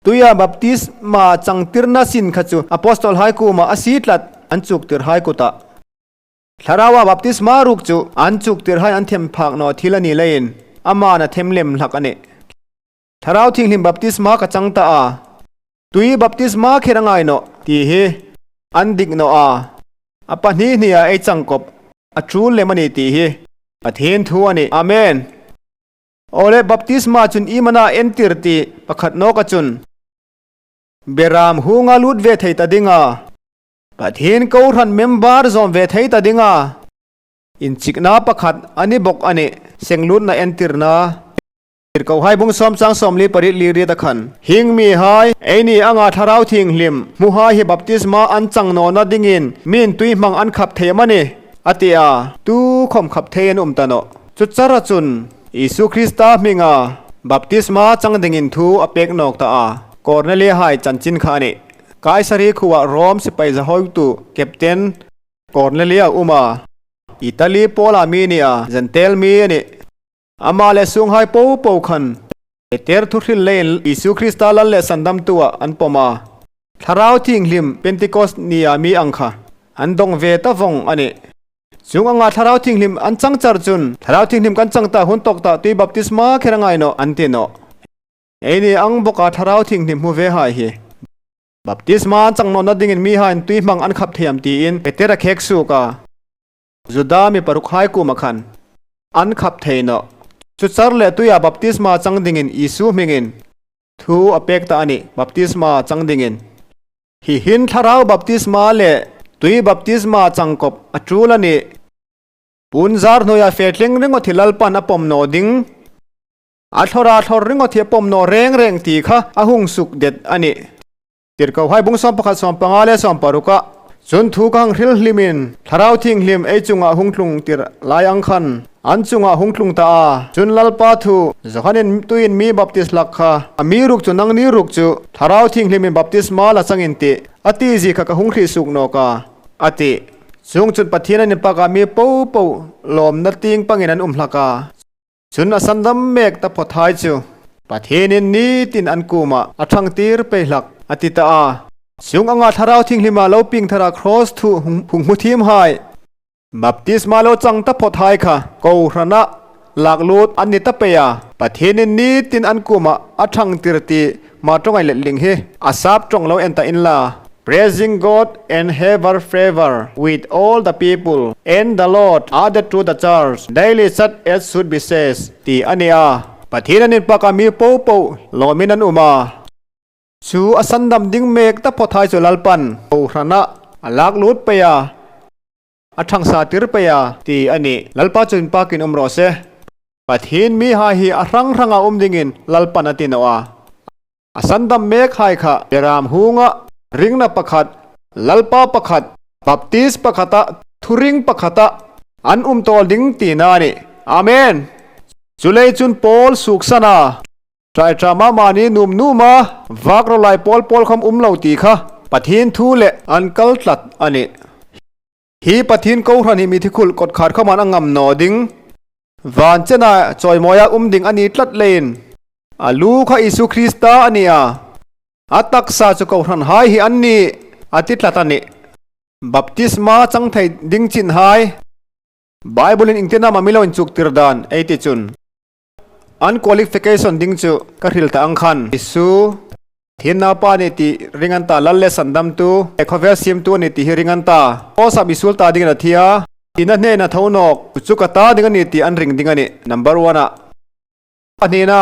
tuia baptisma changtirna sin kha chu Apostol hai kuma a si tlat an chuk tir hai kutah. Thlaraua baptisma ruk chu an chuk tir hai an them phak nawh thil a ni laiin aman a them lem hlak a ni. Thlarau Thinghlim baptisma ka chang ta a, tui baptisma kher a ngai nawh tih hi an dik nawh a, a pahnih hnih ah ei chang kawp a tul lem a ni tih hi Pathian thu a ni. Amen. Awle baptisma chun i mana entir tih pakhat nawk a chun Beram hunga lut ve thei ta ding a, Pathian Kohhran member zawm ve thei ta ding a, inchikna pakhat a ni bawk a ni. Senglutna entirna. Tirhkoh hai bung sawm chang 48 li riat a khan. Hing mi hai, ei ni anga thlarau thinghlim, hmu hai hi baptisma an chang nawhna dingin min tui hmang an khap thei am a ni, a ti a, tu khawm khap thei an um ta nawh. Chu char a chun, Isu Krista hminga baptisma chang dingin thu a pek nawk ta a, Kornelia hai chanchin kha a ni. Kaisari khuah Rom sipai zahawitu Captain Kornelia a um a, Italy pawlah mi nia Gentile mi a ni. Amah leh Sunghai po po khan Peter thuhril leiin Isu Krista lal leh sandamtu ah an pawm a, Thlarau Thinghlim Pentecost ni ah mi ang kha an dawng ve ta vawng a ni. Chung anga Thlarau Thinghlim an chang char chun Thlarau Thinghlim kan chang ta hun tawk ta tui baptisma kher a ngai nawh an ti nawh. Ei ni ang bawka Thlarau Thinghlim hmu ve hai hi. Baptisma an chang nawhna dingin mi hain tui hmang an khap thiam tiin Peter a khek suk a. Juda mi paruk hai kuma khan an khap thei nawh. Chu char leh tuia baptisma chang dingin Isu hmingin thu a pek ta a ni, baptisma chang dingin. Hi hin thlarau baptisma leh tui baptisma chang kawp a tul a ni. Pun zar hnuaia fetling ringawt hi Lalpan a pawm nawh ding. A thlawra thlawr ringawt hi a pawm nawh reng reng tih kha a hung suk det a ni. Tirhkoh hai bung 11, 15 leh 16 ah chun thu ka hang hril hlimin Thlarau Thinghlim ei chungah hungtlung tir lai ang khan an chungah hungtlung ta a, chun Lalpa thu Johanin tuin mi baptis lak kha a mi ruk chu nang ni ruk chu Thlarau Thinghlimin baptisma la changin tih a ti zi kha ka hung hrih suk nawk a, a ti. Chung chun Pathian an inpakah mi po po lawmna ting pangin an um hlak a. Chun a sandam mek ta phawt hai chu Pathianin nitin an kumah a thang tir peihlak a ti ta a. Chung anga Thlarau Thinghlimah lo ping thara Kraws thu hung hmu thim hai. Baptisma lo chang ta phawt hai kha Kohhrana lak lut an ni ta pei a. Pathianin nitin an kumah a thang tir tih mah tawngai letling hi a sap tawng lo en ta in la. Praising God and have favor with all the people and the Lord added to the church daily such as should be saved tih a ni a. Pathian an inpak a mi po po lawmin an um a. Chu a sandam ding mek ta phawt hai chu Lalpan Kohhrana a lak lut pei a, a thangsa tir pei a tih a ni. Lalpa chu inpakin um rawh se. Pathian mi hai hi a hrang hranga um dingin Lalpan a ti nawh a. A sandam mek hai kha Beram hunga ringna pakhat, Lalpa pakhat, Baptist pakhata thuring pakhata an um tawl ding tihna a ni. Amen! Chulei chun Paul suksana Traitrama mahni num numa vak rawlai pawl pawl khawm um lo tih kha Pathian thu leh an kal tlat a ni. Hi Pathian Kohhran hi mithikhulh kawtkhar khawman a ngam nawh ding. Van chena chawimawia um ding a ni tlat leiin a lu kha Isu Krista a ni a, a taksa chu Kohhran hai hi an ni a ti tlat a ni. Baptisma chang thei ding chin hai. Bible in engtin a mami lo inchuk tir dan ei ti chun. An qualification ding chu ka hril ta ang khan Isu Thinna pa ni tih ring an ta, Lal leh Sandamtu leh khawvel siamtu a ni tih hi ring an ta. Paws ah misual ta ding in a thi a, thihna hnen a tho nawk chu ka ta ding a ni tih an ring ding a ni. Number one ah pahnihna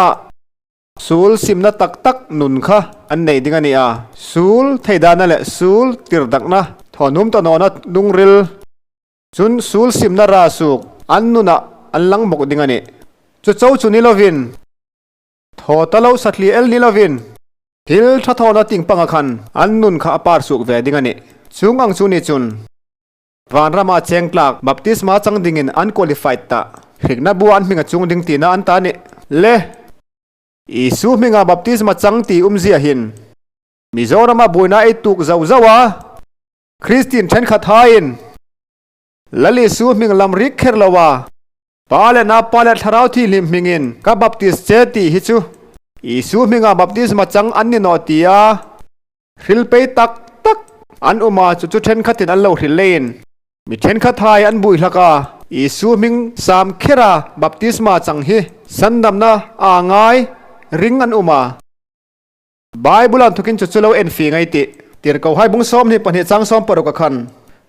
sul simna tak tak nun kha an nei ding a ni a, sul theidahna leh sul tirhdakna thawnhum tahnawhna lungril Chun sul simna ra suk an nunah an lang bawk ding a ni. Chu cho chu ni lovin, thaw ta lo satli el ni lovin, thil tha thawna ting panga khan an nun kha a par suk ve ding a ni. Chung ang chu ni chun, vanrama cheng tlak baptisma chang dingin an qualified ta hrikna bua an hming a chung ding tihna an ta a ni. Le, Isu hminga baptisma chang tih umzia hin Mizorama buaina ei tuk zauh zauh a, Kristin thenkhat haiin Lal Isu hming lam rik kher lo a, Pa leh Na Pa leh Thlarau Thianghlim hmingin ka baptis che tih hi chu Isu hminga baptisma chang an ni nawh ti a, hril pei tak tak an awm a, chu chu thenkhatin an lo hril leiin mi thenkhat hai an bui hlak a, Isu hming sam khera baptisma chang hi sandamna aa ngai ring an awm a. Bible an thukin chu chu lo en fi ngai tih. Tirhkoh hai bung 22 chang 60 a khan.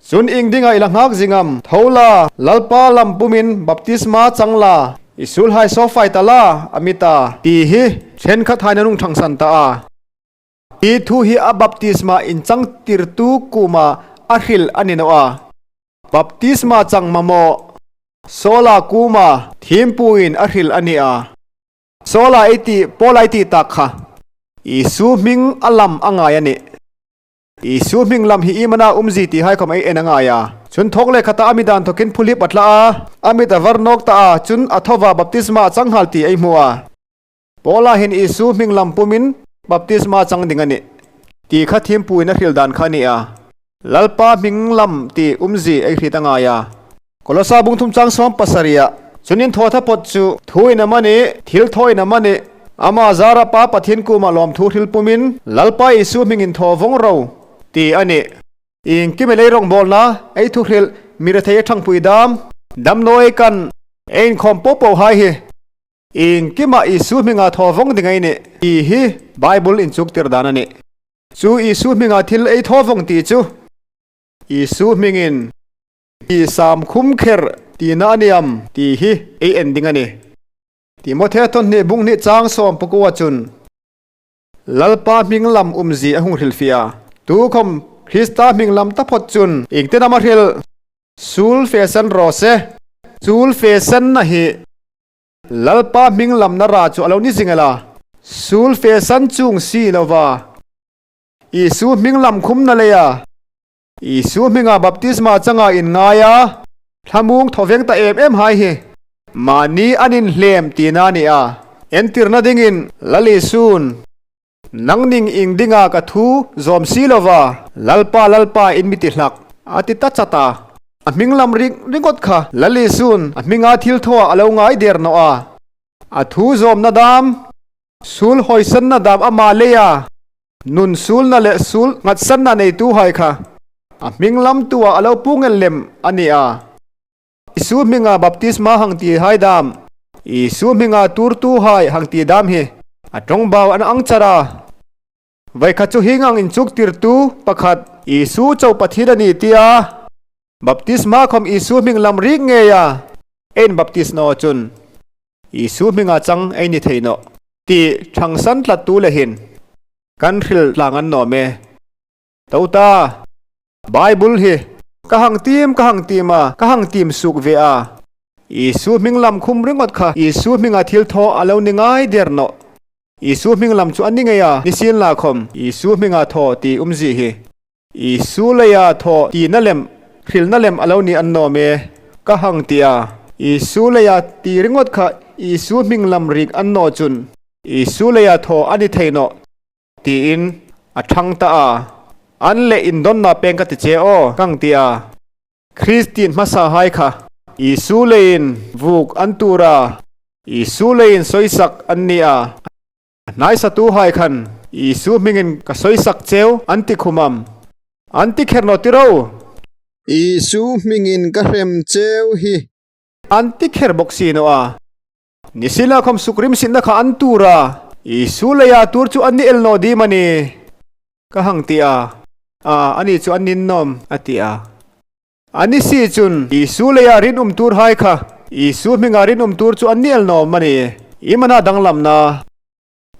Chun ing dingah i la nghak zingam. Tho la, Lalpa lam pumin baptisma chang la, i sul hai saw fai ta la, a mi ta. Ti hi thenkhat hain a nung thang san ta a. Ti thu hi a baptisma in chang tirtu kuma a hril a ni nawh a. Baptisma chang mamawh Sawla kuma thimpuiin a hril a ni a. Sawla ei tih Paul ai tih tak kha Isu hming a lam a ngai a ni. Isu hming lam hi Imana umzi tih hai khawm ei en a ngai a. Chun thawk leh khatah a mi dan thawkin phuhlip a tla a, a mit a var nawk ta a, chun a thawva baptisma a chang nghal tih ei hmu a. Paula hian Isu hming lam pumin baptisma a chang ding a ni tih kha thimpuiin a hril dan kha a ni a. Lalpa hming lam tih umzi ei hrit a ngai a. Kolosa bung thum chang 70 ah chunin thaw tha pawt chu thu in a man i, thil thaw in a man i, ama zara pa Pathian kuma lawmthu hril pumin Lalpa Isu hmingin thaw vawng ro ti a ni. Engkim lei rawngbawlna ei thu hrilh mi rethei a thangpui dam damnawi kan ei inkhawm pawh pawh hai hi engkimah Isu hminga thaw vawng ding ei ni tih hi Bible inchuk tir dan a ni. Chu Isu hminga thil ei thaw vawng tih chu Isu hmingin I sam khum kher tihna a niam tih hi ei en ding a ni. Timothea thawhnih bung hnih chang sawm pakua chun Lalpa hming lam umzi a hung hrilhfiah a, tu khawm Krista hming lam ta phawt chun engte lam a hrilh? Sul fe sen rawh se. Chul fe senna hi Lalpa hming lamna ra chu a lo ni zing ela, sul fe san chung si lova Isu hming lam khumna leia Isu hminga baptisma changa in ngai a, thlamung thawveng ta em em hai hi. Mahni an inhlem tihna a ni a, entirna dingin Lal Isu'n, Nangning ing dinga ka thu zawm si lova, Lalpa Lalpa in mi ti hlak, a ti ta chat a. A hming lam ring ringawt kha Lal Isu'n a hminga thil thawah a lo ngai der nawh a, a thu zawmna dam, sul hawisanna dam ama lei a, Nun sulna leh sul nghatsanna neitu hai kha a hming lamtuah a lo pu ngel lem a ni a. Isu hminga baptisma hang ti hai dam, Isu hminga turtu hai hang ti dam hi a tawng bau an ang char a. Vaikhat chu hingang inchuk tirtu pakhat Isu cho Pathian a ni tia baptisma khawm Isu hming lam rik ngei a ein baptisno chun Isu hminga chang ei ni thei nawh. Tih thangsan tlat tu lehin kan hril tlang an nawm e. Tota, Bible hi ka hang tim ka hang tim a, ka hang tim suk ve a. Isu hming lam khum ringawt kha Isu hminga thil thaw a lo ni ngai der nawh. Isu hming lam chu a ni ngei a, ni sin la khawm Isu hminga thaw tih umzi hi. Isu leia thaw tihna lem hrilhna lem a lo ni an nawm e, ka hang ti a. Isu leia ti ringawt kha Isu hming lam rik an nawh chun Isu leia thaw a ni thei nawh tiin a thang ta a. An leh indawnna peng ka ti che aw, ka ang ti a. Kristin hmasa hai kha Isu leiin vuk an tur a, Isu leiin sawisak an ni a. Hnaisatu hai khan Isu hmingin ka sawisak cheu an ti khum am. An ti kher naw tiro. Isu hmingin ka hrem cheu hi. An ti kher bawk si naw a. Nisila khawm suk rim sitna kha an tur a, Isu leia tur chu an ni el nawh dim a ni. Ka hang ti a, a ani chu an ninnawm, a ti a. Ani si chun Isu leia rinawm tur hai kha Isu hminga rinawm tur chu an ni el nawm a ni. I mana danglamna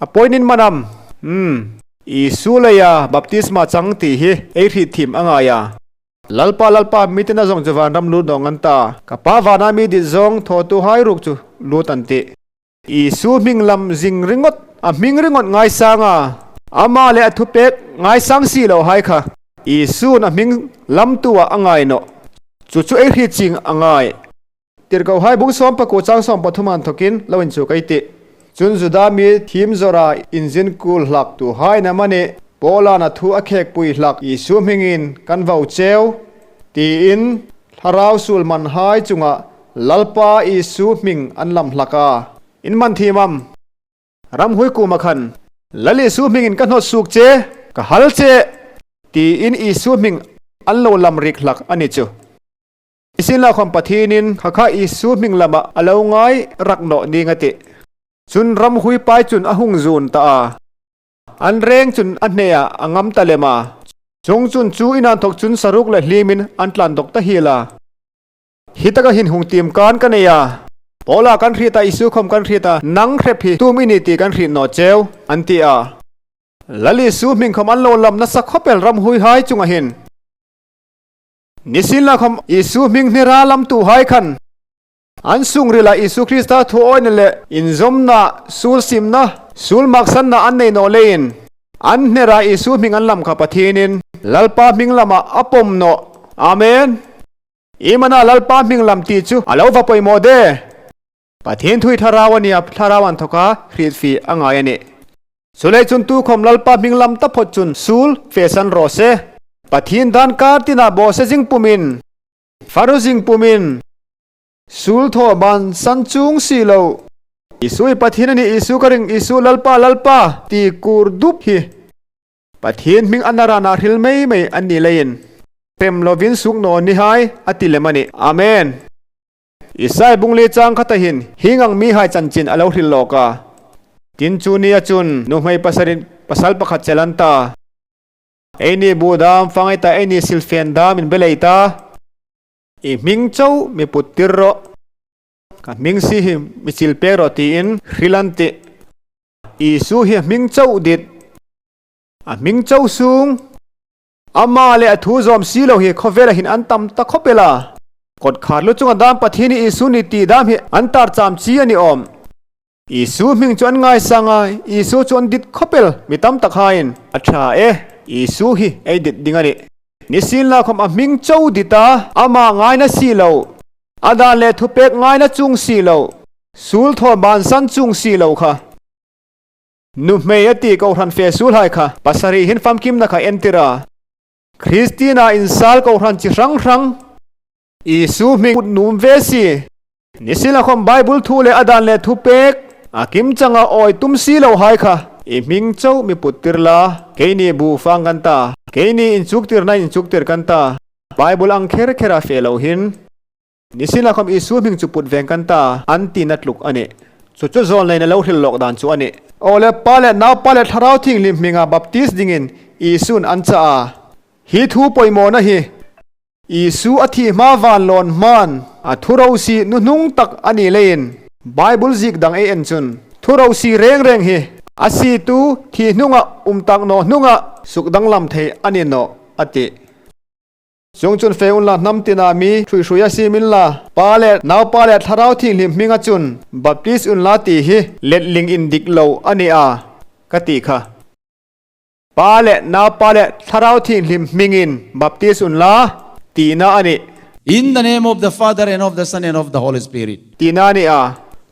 a pawinin manam. Umm, Isu leia baptisma chang tih hi ei hrih thim a ngai a. Lalpa, Lalpa, miten a zawng chu vanram lut nawh ngan ta. Ka pa vana mi dit zawng thawhtu hai ruk chu lut an ti. Isu hming lam zing ringawt, a hming ringawt ngaisang a, amah leh a thupek ngaisang si lo hai kha. Isu'n a hming lamtu ah a ngai nawh. Chu chu ei hri ching a ngai. Tirhkoh hai bung sawmpaku chang 13 an thawkin lo inchuk ei tih. Chun Juda mi thim zawra inzin kul hlak tu hai na mani Paula'n a thu a khek pui hlak Isu hmingin kan vau cheu tiin thlarau sul man hai chungah Lalpa Isu hming an lam hlak a. In man thim am. Ram hui kuma khan Lal Isu hmingin ka hnawt suk che, ka hal che tiin Isu hming an lo lam rik hlak a ni chu. Isinla khawm Pathinin kha kha Isu hming lamah a lo ngai rak nawh ning a ti. Chun ram hui pai chun a hung zun ta a. An reng chun a hnehah a ngam ta lem a. Chung chun chu inan thawk chun saruk leh hlimin an tlan dawk ta hil a. Hi taka hin hung tim kan ka nei a. Paula kan hriat a Isu khawm kan hriat a nang hrep hi tum i ni tih kan hrih nawh cheu an ti a. Lal Isu hming khawm an lo lam nasa khawpel ram hui hai chungah hin. Nisin la khawm Isu hming hnira lamtu hai khan an sungrila Isu Krista thu awina leh inzawmna, sul simna, sul maksanna an nei nawh leiin an hnera Isu hming an lam kha Pathinin Lalpa hming lamah a pawm nawh. Amen. Imana Lalpa hming lam tih chu a lo va pawimawh de. Pathian thui thlarau a nia, thlarau an thawk a, hrilhfih a ngai a ni. Chulei chun tukhawm Lalpa hming lam ta phawt chun sul fe san rawh se. Pathian dan kar tinah bawh se zing pumin, faru zing pumin, sul thaw ban san chung si lo. Isu i Pathian a ni, Isu ka ring, Isu Lalpa, Lalpa ti kur dup hi. Pathian hming a naranah hril mai mai an nih laiin, hrem lovin suk nawn ni hai a ti lem a ni. Amen. Isai bungli chang kha tahin hing ang mi hai chanchin a lo hril lawk a. Tin chu ni a chun nuhmei pasarih pasal pakhat chel an ta. Ei ni bu dam fangai ta ei ni silfen dam in belei ta. I hming cho mi put tir rawh. Ka hming si hi mi chil pek rawh tiin hril an ti. Isu hi a hming cho dit. A hming cho sung. Amah leh a thu zawm si lo hi khawvela hin an tam ta khawp ela. Kawt khar lu chunga dam Pathian hi Isu ni tih dam hi an tar cham chi a ni awm. Isu hming chu an ngaisang a, Isu chu an dit khawp el mi tam tak hain a tha e. Isu hi ei dit ding a ni. Nisin lakhawm a hming cho dit a, amah ngaina si lo, a dan leh thupek ngaina chung si lo, sul thaw bansan chung si lo kha. Nuhmei a tih Kohhran fe sul hai kha pasarih hin famkimna kha entir a. Kristina insal Kohhran chi hrang hrang Isu hming put num ve si. Nisila khawm Bible thu leh a dan leh thu pek a kim changa awi tum si lo hai kha. I hming chauh mi put tir la, keini bu fang kan ta, keini inchuktirna inchuktir kan ta, Bible ang kher kher a fe lo hin. Nisina khawm Isu hming chu put veng kan ta an ti na tluk a ni. Chu chu zawl nei na lo hril lawk dan chu a ni. Aw le Pa leh Nau Pa leh Thlarau Thinghlim hminga baptist dingin Isu'n an chah a. Hi thu pawimawhna hi Isu a thih hma van lawn hman a thu rosi nuhnung tak a nih leiin Bible zik dang ei en chun thu rosi reng reng hi a situ thih hnungah um tak nawh hnungah suk danglam thei a ni nawh a ti. Chung chun fe un la hnam tina mi hruihhrui a sim in la Pa leh Naupa leh Thlarau Thinghlim hminga chun Baptist un la tih hi letling in dik lo a ni a ka tih kha. Pa leh Naupa leh Thlarau Thinghlim hmingin Baptist un la tihna a ni. In the name of the Father and of the Son and of the Holy Spirit. Tihna a ni a.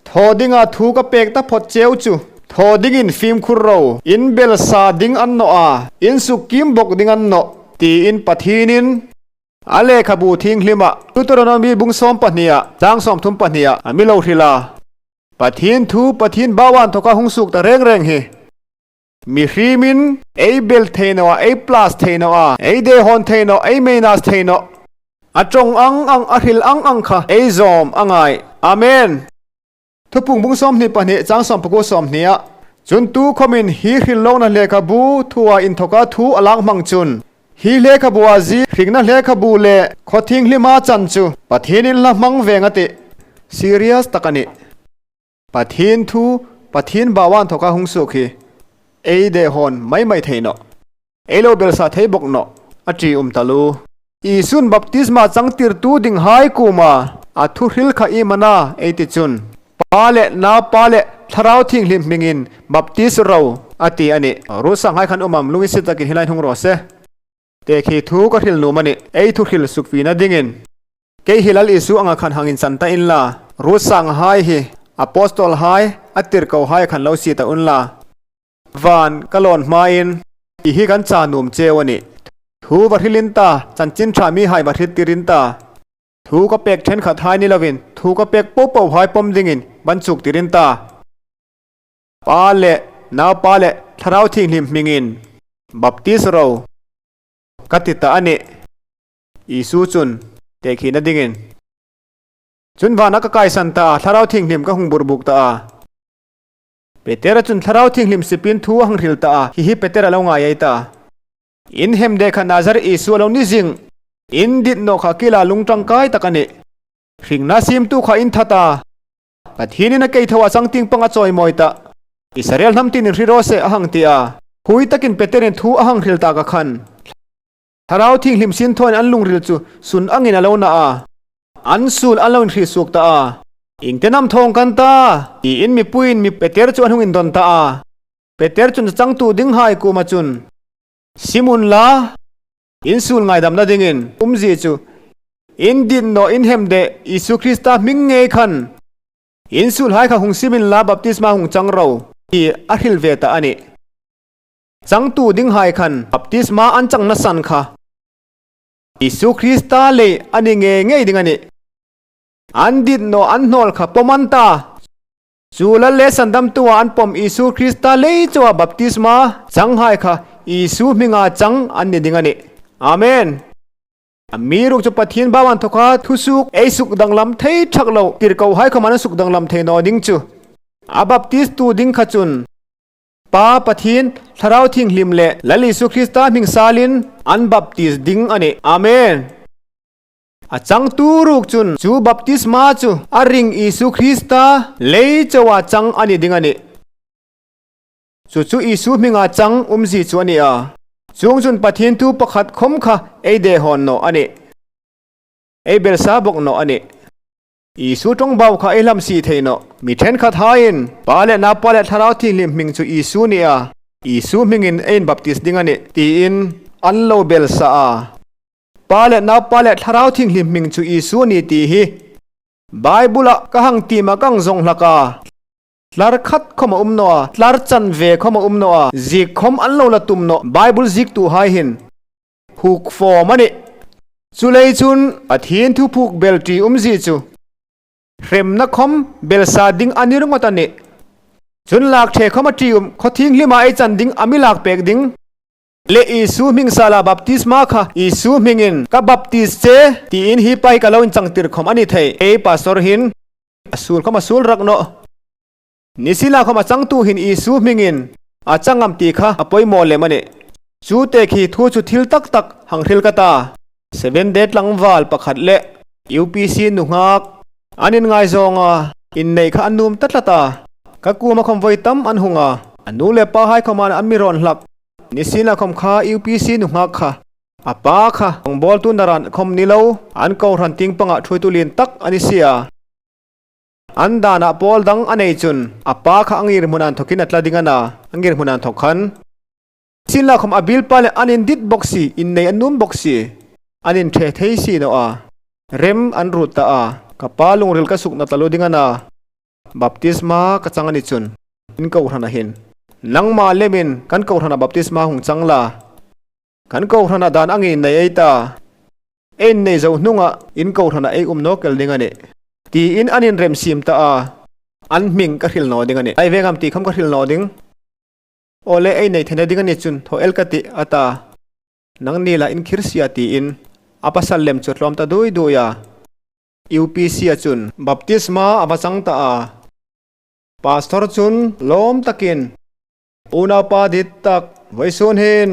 Thaw dinga thu ka pek ta phawt cheu chu thaw dingin fimkhur ro, in bel sa ding an nawh a, in suk kim bawk ding an nawh. Tiin Pathinin a lehkhabu thinghlimah Deuteronomy bung 12-ah chang 32-ah a mi lo hrilh a. Pathin thu Pathin Bauan thawka hung suk ta reng reng hi. Mi hrimin ei bel thei no a, ei plus thei no a, ei de hawn thei no, ei minus thei no, a tawng ang ang, a hril ang ang kha ei zawm a ngai. Amen. Thupung bung 22 chang 19 20 a chun tu khomin hi hrilhlawkna lehkhabu thua inthawka thu a lak hmang chun hi lehkhabu a zi hringna lehkhabu leh khawthianghlima chan chu Pathianin la hmang ve nga tih serious tak a ni. Pathian thu Pathian bauan thawka hung suk hi ei deh hawn mai mai thei nawh. Ei lo belsa thei bawk nawh a ṭi um ta lu. Isu'n baptisma changtirtu ding hai kuma a thu hril kha i mana ei ti chun Pa leh Naupa leh Thlarau Thinghlim hmingin baptis ro a ti a ni. Rusa ngai khan umam lungin si takin helai hnung rawh se. Te khi thu ka hril num a ni. Ei thu hril sukfina dingin kei hi Lal Isu anga khan hangin chan ta in la. Rusa nghai hi Apostol hai a tirko hai khan lo si ta un la. Van ka lawn hmain tih hi kan cha nuam cheu a ni. Thu va hrilin ta, chanchin tha mi hai va hrit tirin ta. Thu ka pek thenkhat hai ni lovin thu ka pek poh poh hai pawm dingin ban chuk tirin ta. Pa leh Naupa leh Thlarau Thinghlim hmingin Baptist ro ka ti ta a ni. Isu chun tehkhihna dingin. Chun vana ka kaisan ta a, Thlarau Thinghlim ka hung burbuk ta a. Petera chun Thlarau Thinghlim sipin thu a hnghril ta a, hihi Petera lo ngai ei ta. In hem deh kha Nazar Isua lo ni zing, in dit nawh kha kila lung tangkai tak a ni. Hringna simtu kha in that a, Pathianin a kei tho a changting pang a chawimawi ta. Israel hnam tin in hri rawh se a hang ti a, hui takin Peterin thu a hanghril ta ka khan. Thlarau Thinghlim sin thuain an lungril chu sun angin a lo na a, an sul an lo inhrih suk ta a. Ingte nam thawng kan ta? tiin mipuiin mi Peter chu an hung indawn ta a. Peter chun changtu ding hai kuma chun Simon la in sul ngaidamna dingin umzi chu in dinnaw in hem deh Isu Krista hming ngei khan in sul hai kha hung simin la baptisma hung chang ro ti a hril ve ta a ni. Changtu ding hai khan baptisma an chang nasan kha Isu Krista lei a ni ngei ngei ding a ni. An dit naw an hnawl kha pawm an ta. Chu lal leh sandamtu ah an pawm Isu Krista lei chauha baptisma chang hai kha Isu hminga chang an ni ding a ni. Amen. A mi ruk chu Pathian bau an thawk a, thusuk ei suk danglam thei thak lo tirhkoh hai khawm an suk danglam thei naw ding chu a baptist tu ding kha chun Pa Pathian, Thlarau Thinghlim leh Lal Isu Krista hming salin an baptis ding a ni. Amen. A changtu ruk chun chu baptisma chu a ring Isu Krista lei chauha chang a ni ding a ni. Chu chu Isu hminga chang umzi chu a ni a. Chung chun Pathian thu pakhat khawm kha ei deh hawn nawh a ni. Ei belsa bawk nawh a ni. Isu tawng bau kha ei hlam si thei nawh. Mi thenkhat haiin, Pa leh Napa leh Thlarau Thinghlim hming chu Isu ni a, Isu hmingin a inbaptis ding a ni, tiin an lo bel sa a. Pa leh Napa leh Thlarau Thinghlim hming chu Isu a ni tih hi Bible-ah ka hang tim a kang zawng hlak a, tlar khat khawm a um nawh a, tlar chanve khawm a um nawh a, zik khawm an lo la tum nawh Bible ziktu haihin Phuk fawm a ni. Chulei chun Pathian thu phuk bel ṭi umzi chu hremna khawm belsa ding a ni ringawt a ni. Chun lak ṭhe khawm a ṭi um khaw thinghlim ah ei chan ding a mi lak pek ding leh Isu hming sala baptisma kha Isu hmingin ka baptis che tiin hi pa hi ka lo inchangtir khawm a ni thei. Ei pastor hin a sul khawm a sul rak nawh. Nisila khawm a changtu hin Isu hmingin a changam tih kha a pawimawh lem a ni. Chu te khi thu chu thil tak tak hanghril ka ta. Seven Day tlangval pakhat leh UPC nu nghak an inngaizawng a, inneih kha an num ta tlat a. Ka kum a khawm vawi tam an hung a, a nu leh pa hai khawm an an mi rawn hlak. Nisila khawm kha UPC nu nghak kha a pa kha rawngbawltu naran khawm ni lo an kohhran ting pangah thuitu lian tak a ni sia. An danah pawl dang a nei chun a pa kha a ngir hmunan thawkin a tla ding a na, a ngir hmunan thawk khan. Sin lakhawm a bil pa leh an in dit bawk si, innei an num bawk si, an in ṭhe thei si nawh a, rem an rut ta a, ka pa lungril ka suk na tla lu ding a na, baptisma ka chang a ni chun, in kohhran a hin. Nangmah lemin kan kohhran ah baptisma hung chang la, kan kohhran ah dan a ngei nei ei ta. Ein nei zo hnungah in kohhranah ei um nawk kel ding a ni. Tiin an inremsim ta a, an hming ka hrilh nawh ding a ni. Ai vengam tih kham ka hrilh nawh ding. Awle ei nei thena ding a ni chun thaw el ka tih a ta. Nang ni lah in khir sia tiin a pasal lem chu a tlawm ta dui dui a. UPC a chun baptisma a va chang ta a. Pastor chun lawm takin unaupa dit tak vawisun hin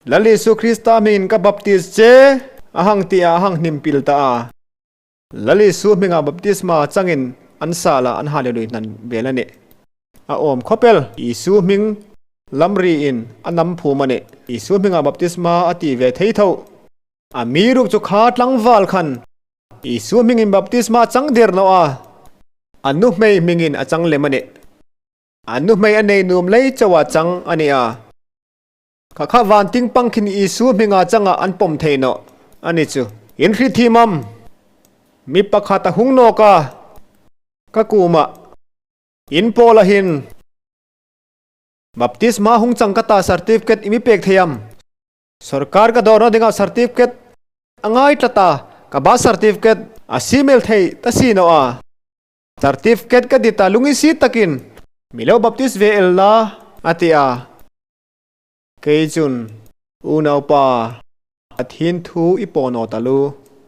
Lal Isu Krista hmingin ka baptis che a hang tih ah a hang hnim pil ta a. Lal Isu hmingah baptisma changin an sal a an hallelui hnan vel a ni. A awm khawpel Isu hming lam riin a nam phum a ni. Isu hmingah baptisma a ti ve thei tho. A mi ruk chu kha tlangval khan Isu hmingin baptisma a chang der lo a, a nu hmei hmingin a chang lem a ni. A nu hmei a nei num lei chauh a chang a ni a. Kha kha van ting pang khin Isu hminga changa an pawm thei nawh a ni chu. In hri thim am. Mi pakhat a hung nawk a, ka kumah in pawl ahin Baptisma hung chang ka ta certificate i mi pek thei am. Sorkar ka dawrna dingah certificate a ngai tlat a, ka ba certificate a simel thei ta si nawh a. Certificate ka dit a lungin si takin mi lo baptist ve el la a ti a. Kei chun, unaupa, a thin thu i pawn awt a lu.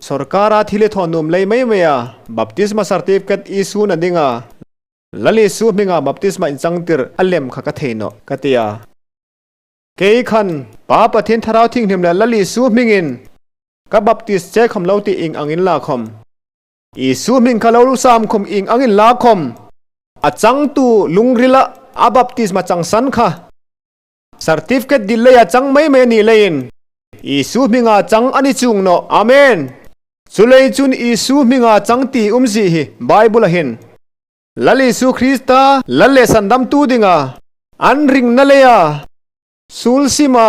Sorkara thil i thawn num lei mai mai a, baptisma certificate i sun a ding a, Lal Isu hminga baptisma inchangtir a lem kha ka thei nawh, ka ti a. Kei khan, Pa Pathian Thlarau Thinghlim leh Lal Isu hmingin ka baptist che khawm lo tih ing angin la khawm. Isu hming kha lo sam khum ing angin la khawm. A changtu lungrila a baptisma changsan kha. Certificate dil lei a chang mai mai a nih leiin Isu hminga chang a ni chung nawh. Amen! Chulei chun Isu hminga chang ti um zih hi Bible a hin. Lal Isu Krista lal leh sandamtu dinga an ringna leia sul sima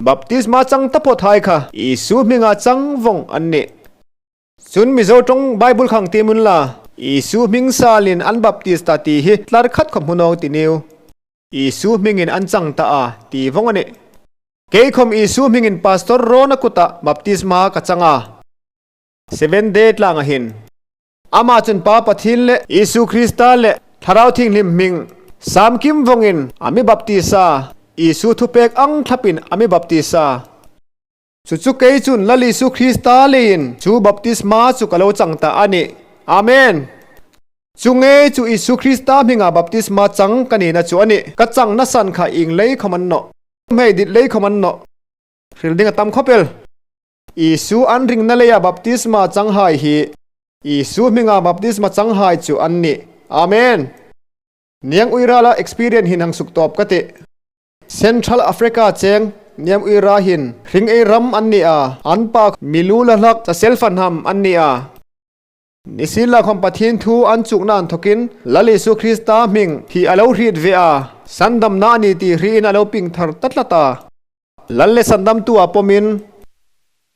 baptisma chang ta phawt hai kha Isu hminga chang vawng an ni. Chun Mizo tawng Bible khang ti mun la Isu hming salin an baptista ti hi tlar khat khawp hmunawng ti niu. Isu hmingin an chang ta a ti vawng a ni. Keikhawm Isu hmingin Pastor Rona kutah baptisma ka chang a. Seventh Day tlang ahin. Amah chun Pa Pathian leh Isu Krista leh Thlarau Thinghlim hming Samkim vawngin a mi baptisa, Isu thupek ang thlapin a mi baptisa. Chu chu kei chun Lal Isu Krista leiin chu baptisma chu ka lo chang ta a ni. Amen! Chu nge chu Isu Krista hmingah baptisma chang ka nihna chu a ni. Ka chang nasan kha ing lei khawm an nawh. Hmei dit lei khawm an nawh. Hril ding a tam khawp el. Isu an ringna leia baptisma chang hai hi Isu hmingah baptisma chang hai chu an ni. Amen! Niang uirala experience hin hang suk tawp ka ti. Central Africa cheng Niam Uira hin hring ei ram an ni a, an pa milu la hlak chasel fanham an ni a. Nisila khawm Pathian thu an chukna an thawkin Lal Isu Krista hming hi a lo hrit ve a, sandamna a ni tih hriin a lo ping thar ta tlat a. Lal leh sandamtu ah pawmin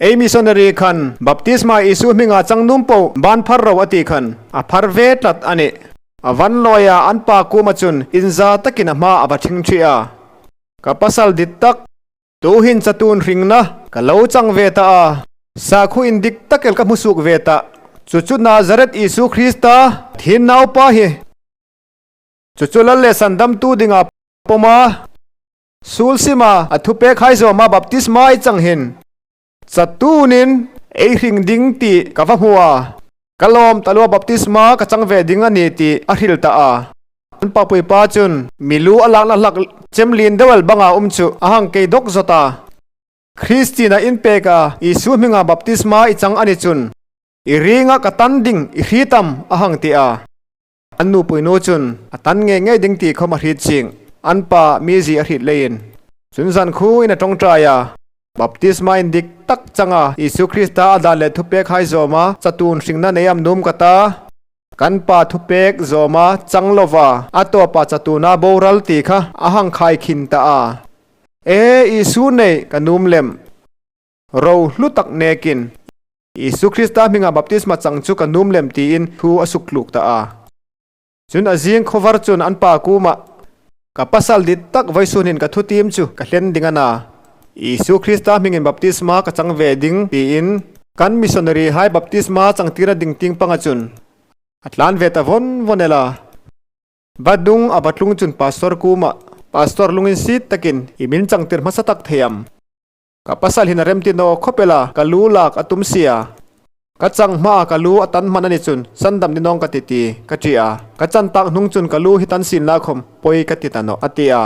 ei missionary khan baptisma Isu hmingah changnum poh ban phar ro a tih khan a phar ve tlat a ni. A van lawi a an pa kuma chun inza takin a hma a va thing ṭhi a. Ka pasal dit tak, tu hin chatun hringna ka lo chang ve ta a, sakhu in dik takel ka hmusuk ve ta, chu chu Nazareth Isu Krista thin naupa hi, chu chu lal leh sandamtu dingah pawm a, sulsima a thupek haizawma baptisma i chang hin. Chatunin ei hring ding tih ka va hmu a, ka lawm talua baptisma ka chang ve ding a ni tih a hrilh ta a. An papui pa chun milu a lakna hlak chemlin deuhal banga awm chu a hang kei dawk zawt a. Kristina inpek a Isu hminga baptisma i chang a ni chun i ringa ka tan ding i hri tam a hang ti a. An nupui nu chun a tan ngei ngei ding tih khawm a hrit ching. An pa mizi a hrit leiin chun zan khu in a tawngtai a. Baptisma in dik tak changa Isu Krista a dan leh thupek hai zawma chatun hringna nei am num ka ta. Kan pa thupek zawma chang lova a tawpa chatuna boral tih kha a hang khai khin ta a. E Isu nei ka num lem. Ro hlu tak nekin Isu Krista hmingah baptisma chang chu ka num lem tiin thu a suk tluk ta a. Chun a zing khawvar chun an pa kumah ka pasal dit tak vaisunin ka thutim chu ka hlen ding a na. Isu Krista hmingin baptisma ka chang ve ding tiin kan missionary hai baptisma changtira ding ting panga chun a tlan ve ta vawn vawn ela. Va dung a va tlung chun pastor kumah pastor lungin sit takin i min changtir hmasa tak thei am. Ka pasal hin a remti naw khawp ela ka lu lak a tum sia. Ka chang hma ka lu a tan hman a ni chun sandam ni nawng ka ti ti ka ti a, ka chan tak hnung chun ka lu hi tan sin la khawm pawi ka ti ta nawh a ti a.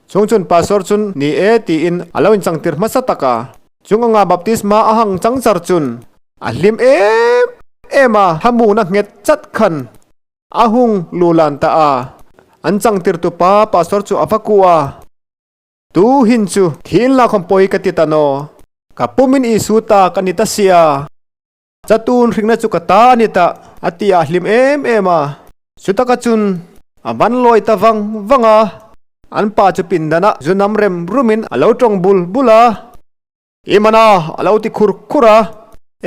Chung chun pastor chun ni e tiin a lo inchang tir hmasa tak a. Chung anga baptisma a hang chang char chun a hlim em em a, thlamuhna nghet chat khan a hung lu lan ta a. An chang tir tupa pastor chu a va ku a. Tu hin chu thin la khawm pawi ka ti ta naw. Ka pumin Isu ta ka ni ta sia. Chatun hringna chu ka ta a ni ta, a ti a hlim em em a. Chutaka chun a van lawi ta vang vang a, an pa chu pindanah zu nam rem rumin a lo tawng bul bul a. I mana a lo ti khur khur a.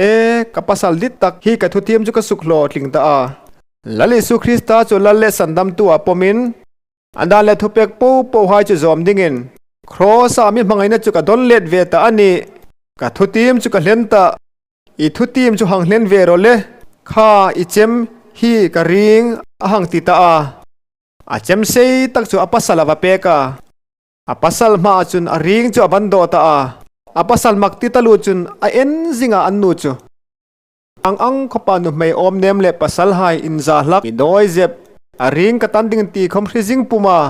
E, ka pasal dit tak hi ka thuthiam chu ka suk hlawh tling ta a. Lal Isu Krista chu lal leh sandamtu ah pawmin A dan leh thupek po po hai chu zawm dingin Kraws-ah mi hmangaihna chu ka dawn let ve ta a ni. Ka thutim chu ka hlen ta. I thutim chu hang hlen ve rawh le. Kha i chem hi ka ring a hang ti ta a. A chem sei tak chu a pasal a va pek a. A pasal hmaah chun a ring chu a van dawh ta a. A pasal mak ti ta lu chun a en zingah an nu chu. Ang ang khawpa nu hmei awm nem leh pasal hai inza hlak mi dawi zep a ring ka tan ding ti khawm hri zing pum a,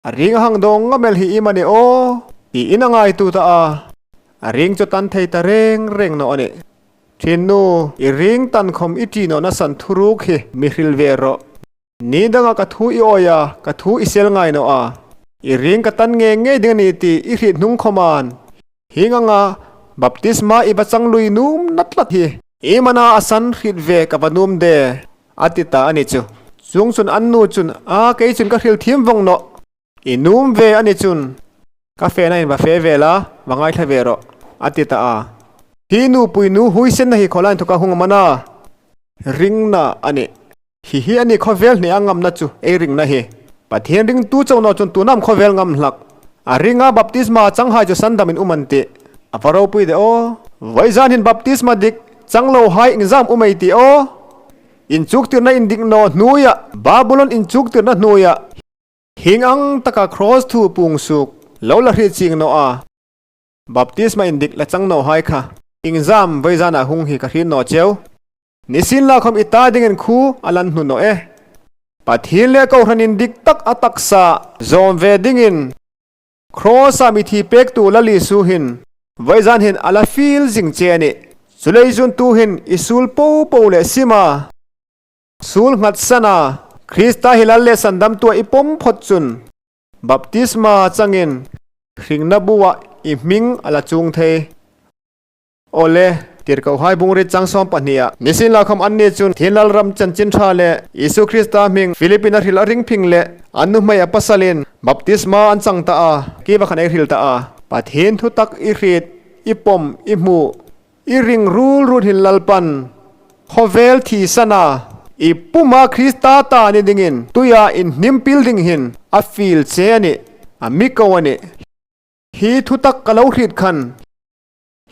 a ring a hang dawng nga mel hi im a ni aw tiin a ngai tu ta a, a ring chu tan thei ta reng reng nawh a ni. Thin nu, i ring tan khawm i ṭi nawhna san thuruk hi mi hril ve rawh. Ni danga ka thu i awi a, ka thu i sel ngai nawh a, i ring ka tan ngei ngei ding a ni tih i hrit hnung khawm an. Hing anga baptisma i va chang lui num na tlat hi. I mana a san hrit ve ka va num de, a ti ta a ni chu. Chung chun an nu chun a kei chun ka hril thim vawng nawh. I num ve a ni chun ka fe na in va fe ve la, va ngaithla ve rawh, a ti ta a. Hi nupui nu huisen na hi khawlain thuka hung a man a, ringna a ni. Hi hi a ni khawvel hneh a ngamna chu ei ringna hi. Pathian ringtu chono chun tunam khawvel ngam hlak. A ringa baptisma changhai chu sandamin um an tih. A va ropui de aw. Vaizan hin baptisma dik changlo hai ingzam um ei tih aw. Inchuktirna indik no hnuia Babulon inchuktirna hnuia hing ang taka kraws thu pung suk lo la hrih ching no a. Baptisma indik la chang no hai kha ingzam vaizan ah hung hi ka hrin no cheu. Nisin lakhawm i ta dingin khu a lan hnu nawh e. Pathian leh Kohhranin dik tak a taksa zawm ve dingin Kraws-a mithi pektu Lal Isu hin vaizan hin a la fil zing che a ni. Chulei zuntu hin i sul po po leh sim a, sul nghat san a, Krista hi Lal leh Sandamtua i pawm phawt chun baptisma changin hringna buah i hming a la chung thei. Awle, tirhkoh hai bungrit chang 12 ah nisin lakhawm an ni chun Thin Lalram chanchin tha leh Isu Krista hming Philipin a hril a ring phing leh an nu hmei a pasalin baptisma an chang ta a, kiva khan ei hril ta a. Pathian thu tak i hrit, i pawm, i hmuh, i ring rul rul hin Lalpan khawvel thi sana i puma Krista ta ni dingin tuia in hnim pil ding hin a fil che a ni, a mi ko a ni. Hi thu tak ka lo hrit khan.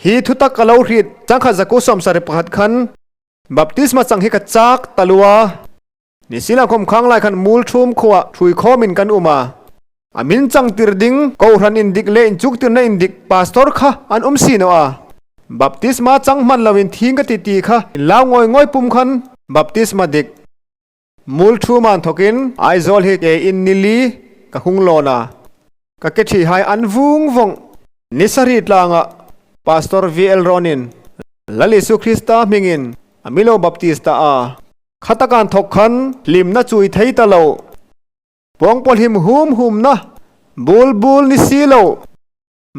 Hi thutak ka lo hrit changkhat zaku 71 khan baptisma chang hi ka chak talua ni sila khom khang lai khan mul thum khuwa thui khom in kan uma a min chang tir ding kohhran in dik le in chuk tir na in dik pastor kha an um si no a baptisma chang hman lo in thing ka ti ti kha in lau ngoi ngoi pum khan baptisma dik mul thum an thokin Aizawl hi ke in nili ka hung lona Ka ke ṭhi hai an vung vawng. Ni sarih tlangah Pastor VL Ronin Lal Isu Krista hmingin a milo baptist ta a. Khatakan thawk khan hlimna chui thei ta lo. Pawngpaw hlim hum humna bul bul ni si lo.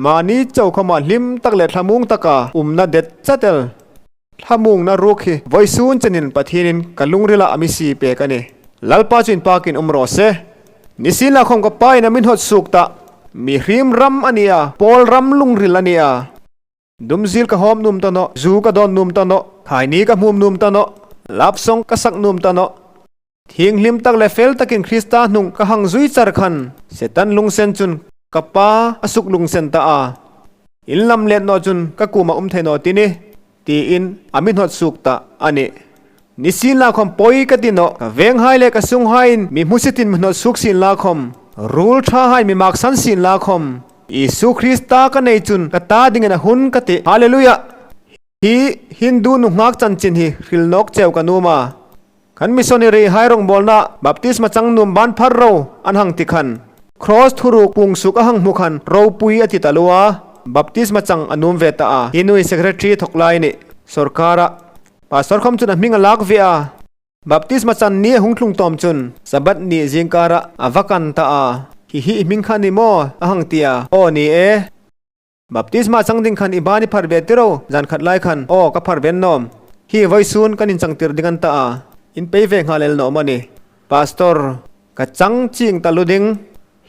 Mahni chokhawmah hlim tak leh thlamung taka umna det chatel. Thlamungna ruk hi vawisun chenin Pathianin ka lungrila a misi pek a ni. Lalpa chu inpakin um rawh se. Nisin lakhawm ka pain a min hawt suk ta. Mi hrim ram a ni a, pawl ram lungril a ni a. Dumzil ka hawm num ta nawh, zu ka dawn num ta nawh, khaini ka hmum num ta nawh, lap sawng ka sak num ta nawh. Thinghlim tak leh fel takin Krista hnung ka hang zui char khan Setan lungsen chun ka pa a suk lungsen ta a. In lam let nawh chun ka kum a um thei nawh tini tiin a mi hnawt suk ta a ni. Ni sin la khawm pawi ka ti nawh, ka veng hai leh ka sung haiin mi hmusitin mi hnawt suk sin la khawm, rul tha hain mi mak san sin la khawm. Isu Krista ka nei chun ka ta dingin a hun ka ti. Hallelujah! Hi Hindu nu nghak chanchin hi hrilhnawk cheu ka num a. Kan missionary hai rawngbawlna baptisma chang num ban phar ro an hang ti khan Kraws thuruk pungsuk a hang hmu khan ropui a ti ta lo a, baptisma chang a num ve ta a. Hi nui secretary thawk lai nih sorkara pastor khawm chun a hming a lak ve a. Baptisma chan ni a hung thlung tawm chun Sabbath ni zingkara a va kan ta a. Hi hi i hming kha ni maw? a hang ti a. Aw ni e. Baptisma chang ding khan i ban i phar ve tiro, zan khat lai khan, aw ka phar ven nawm. Hi vawi sun kan inchang tir ding an ta a, in pei ve nghal el nawm a ni. Pastor, ka chang ching ta lu ding.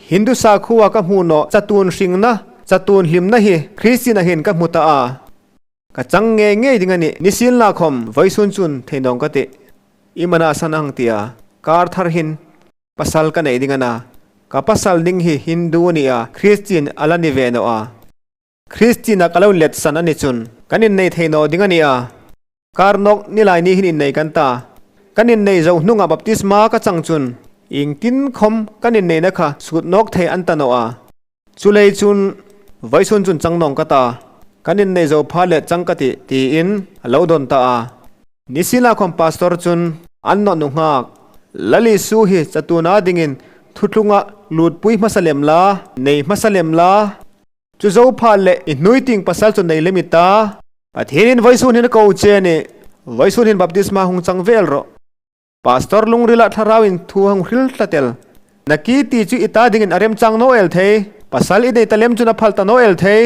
Hindu sakhua ka hmu nawh chatun hringna, chatun hlimna hi Christian a hin ka hmu ta a. Ka chang ngei ngei ding a ni. Ni sil na khawm vawi sun chun thei nawng ka ti. I mana san ang tia kar thar hin. Pasal ka neih ding a na. Ka pasal ding hi Hindu a ni a, Christian a la ni ve nawh a. Christian a ka lo let san a ni chun. Kan innei thei nawh ding a ni a. Kar nawk nilai ni hin innei kan ta. Kan innei zo hnungah baptisma ka chang chun. Engtin khawm kan inneihna kha sut nawk thei an ta nawh a. Chulei chun vawichhun chun chang nawng ka ta. Kan innei zo pha leh chang ka ti tiin a lo dawn ta a. Nisina khawm pastor chun an nawh nu nghak. Lali Su hi chatuna dingin thutlunga lutpui hmasa lem la, nei hmasa lem la. Chu zo pha leh i hnui ting pasal chu nei lem i ta. Pathianin vawichhun hin a ko che a ni. Vawichhun hin baptisma hung chang vel rawh. Pastor lungrila thlarau in thu hang hril tla tel. Na ki ti chu i ta dingin a remchang no el thei. Pasal i nei ta lem chun a phal ta no el thei.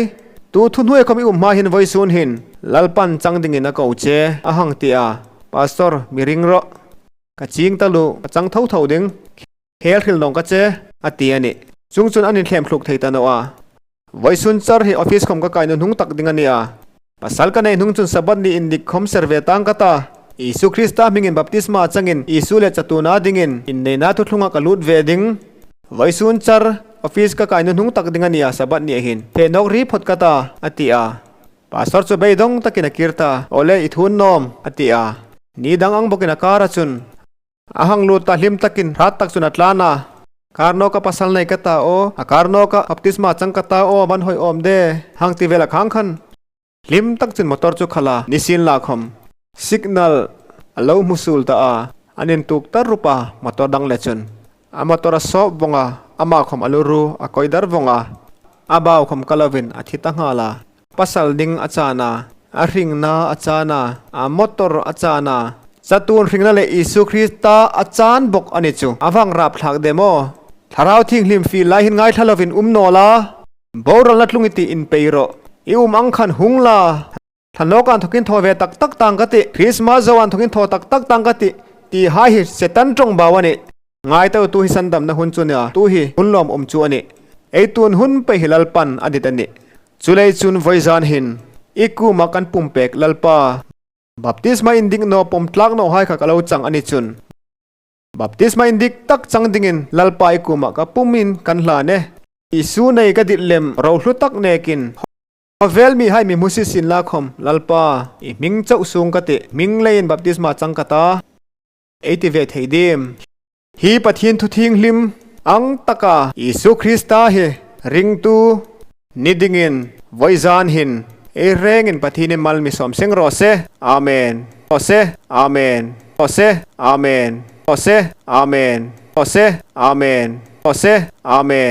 Tu thu hnuai khawm i um hma hin vawi sun hin. Lalpan chang dingin a ko che a hang ti a. Pastor, mi ring rawh. Ka ching ta lu, ka chang tho tho ding. Khel hril nawng ka che, a ti a ni. Chung chun an inthlem thluk thei ta no a. Vawi sun char hi office khawm ka kai nu hnung tak ding a ni a. Pasal ka nei hnung chun Sabbath ni indik khawm ser ve tang ka ta. Isu Krista hmingin baptisma changin Isu leh chatuna dingin inneihna thuthlungah ka lut ve ding. Vawi sun char office ka kai nu hnung tak ding a ni a Sabbath ni ahin phenawk ri phawt ka ta, a ti a. Pastor chu beidawng takin a kir ta. Awle i thun nawm, a ti a. Ni dang ang bawkin a kar a chun. A hang lut ta hlim takin hrat tak chun a tlan a. Karnawka pasal nei ka ta aw, a karnawka baptisma chang ka ta aw van hawi awm de, hang ti vel a khang khan. Hlim tak chun motor chu khalh a, nisin lah khawm. Signal a lo hmu sul ta a, an in tuk tar rup a, motor dang leh chun. A motor a sawp vawng a, amah khawm a lu ru a kawi dar vawng a, a bau khawm ka lovin a thi ta nghal a. Pasal ding a chan a, a hringna a chan a, a motor a chan a, chatun hringna leh Isu Krista a chan bawk a ni chu. A vang rap thlak de maw? Thlarau thinghlim fil lai hin ngaithla lovin um nawl a, boralna tlung i tih inpei rawh. I um ang khan hung la. Thlanawk an thawkin thaw ve tak tak tang ka ti. Krismas zo an thawkin thaw tak tak tang ka ti tih hai hi Satan tawng bau a ni. Ngaitau tu hi sandamna hun chu nia, tu hi hun lawm awm chu a ni. Eitun hun pei hi Lalpan a dit a ni. Chulei chun vawi zan hin i kuma kan pumpek Lalpa baptisma in dik naw pawm tlak naw hai kha ka lo chang a ni chun. Baptisma in dik tak chang dingin Lalpa i kuma ka pum in kan hlan e. Isu nei ka dit lem rohlu tak nekin Khawvel mi hai mi hmusi sin la khawm Lalpa i hming chauh sung ka ti hming leiin baptisma chang ka ta. Ei ti ve thei dim. Hi Pathian thu thianghlim ang taka Isu Krista hi ringtu ni dingin vawi zan hin ei rengin Pathianin mal mi sawm seng rawh se. Amen. Rawh se. Amen. Rawh se. Amen. Rawh se. Amen. Rawh se. Amen. Rawh se. Amen.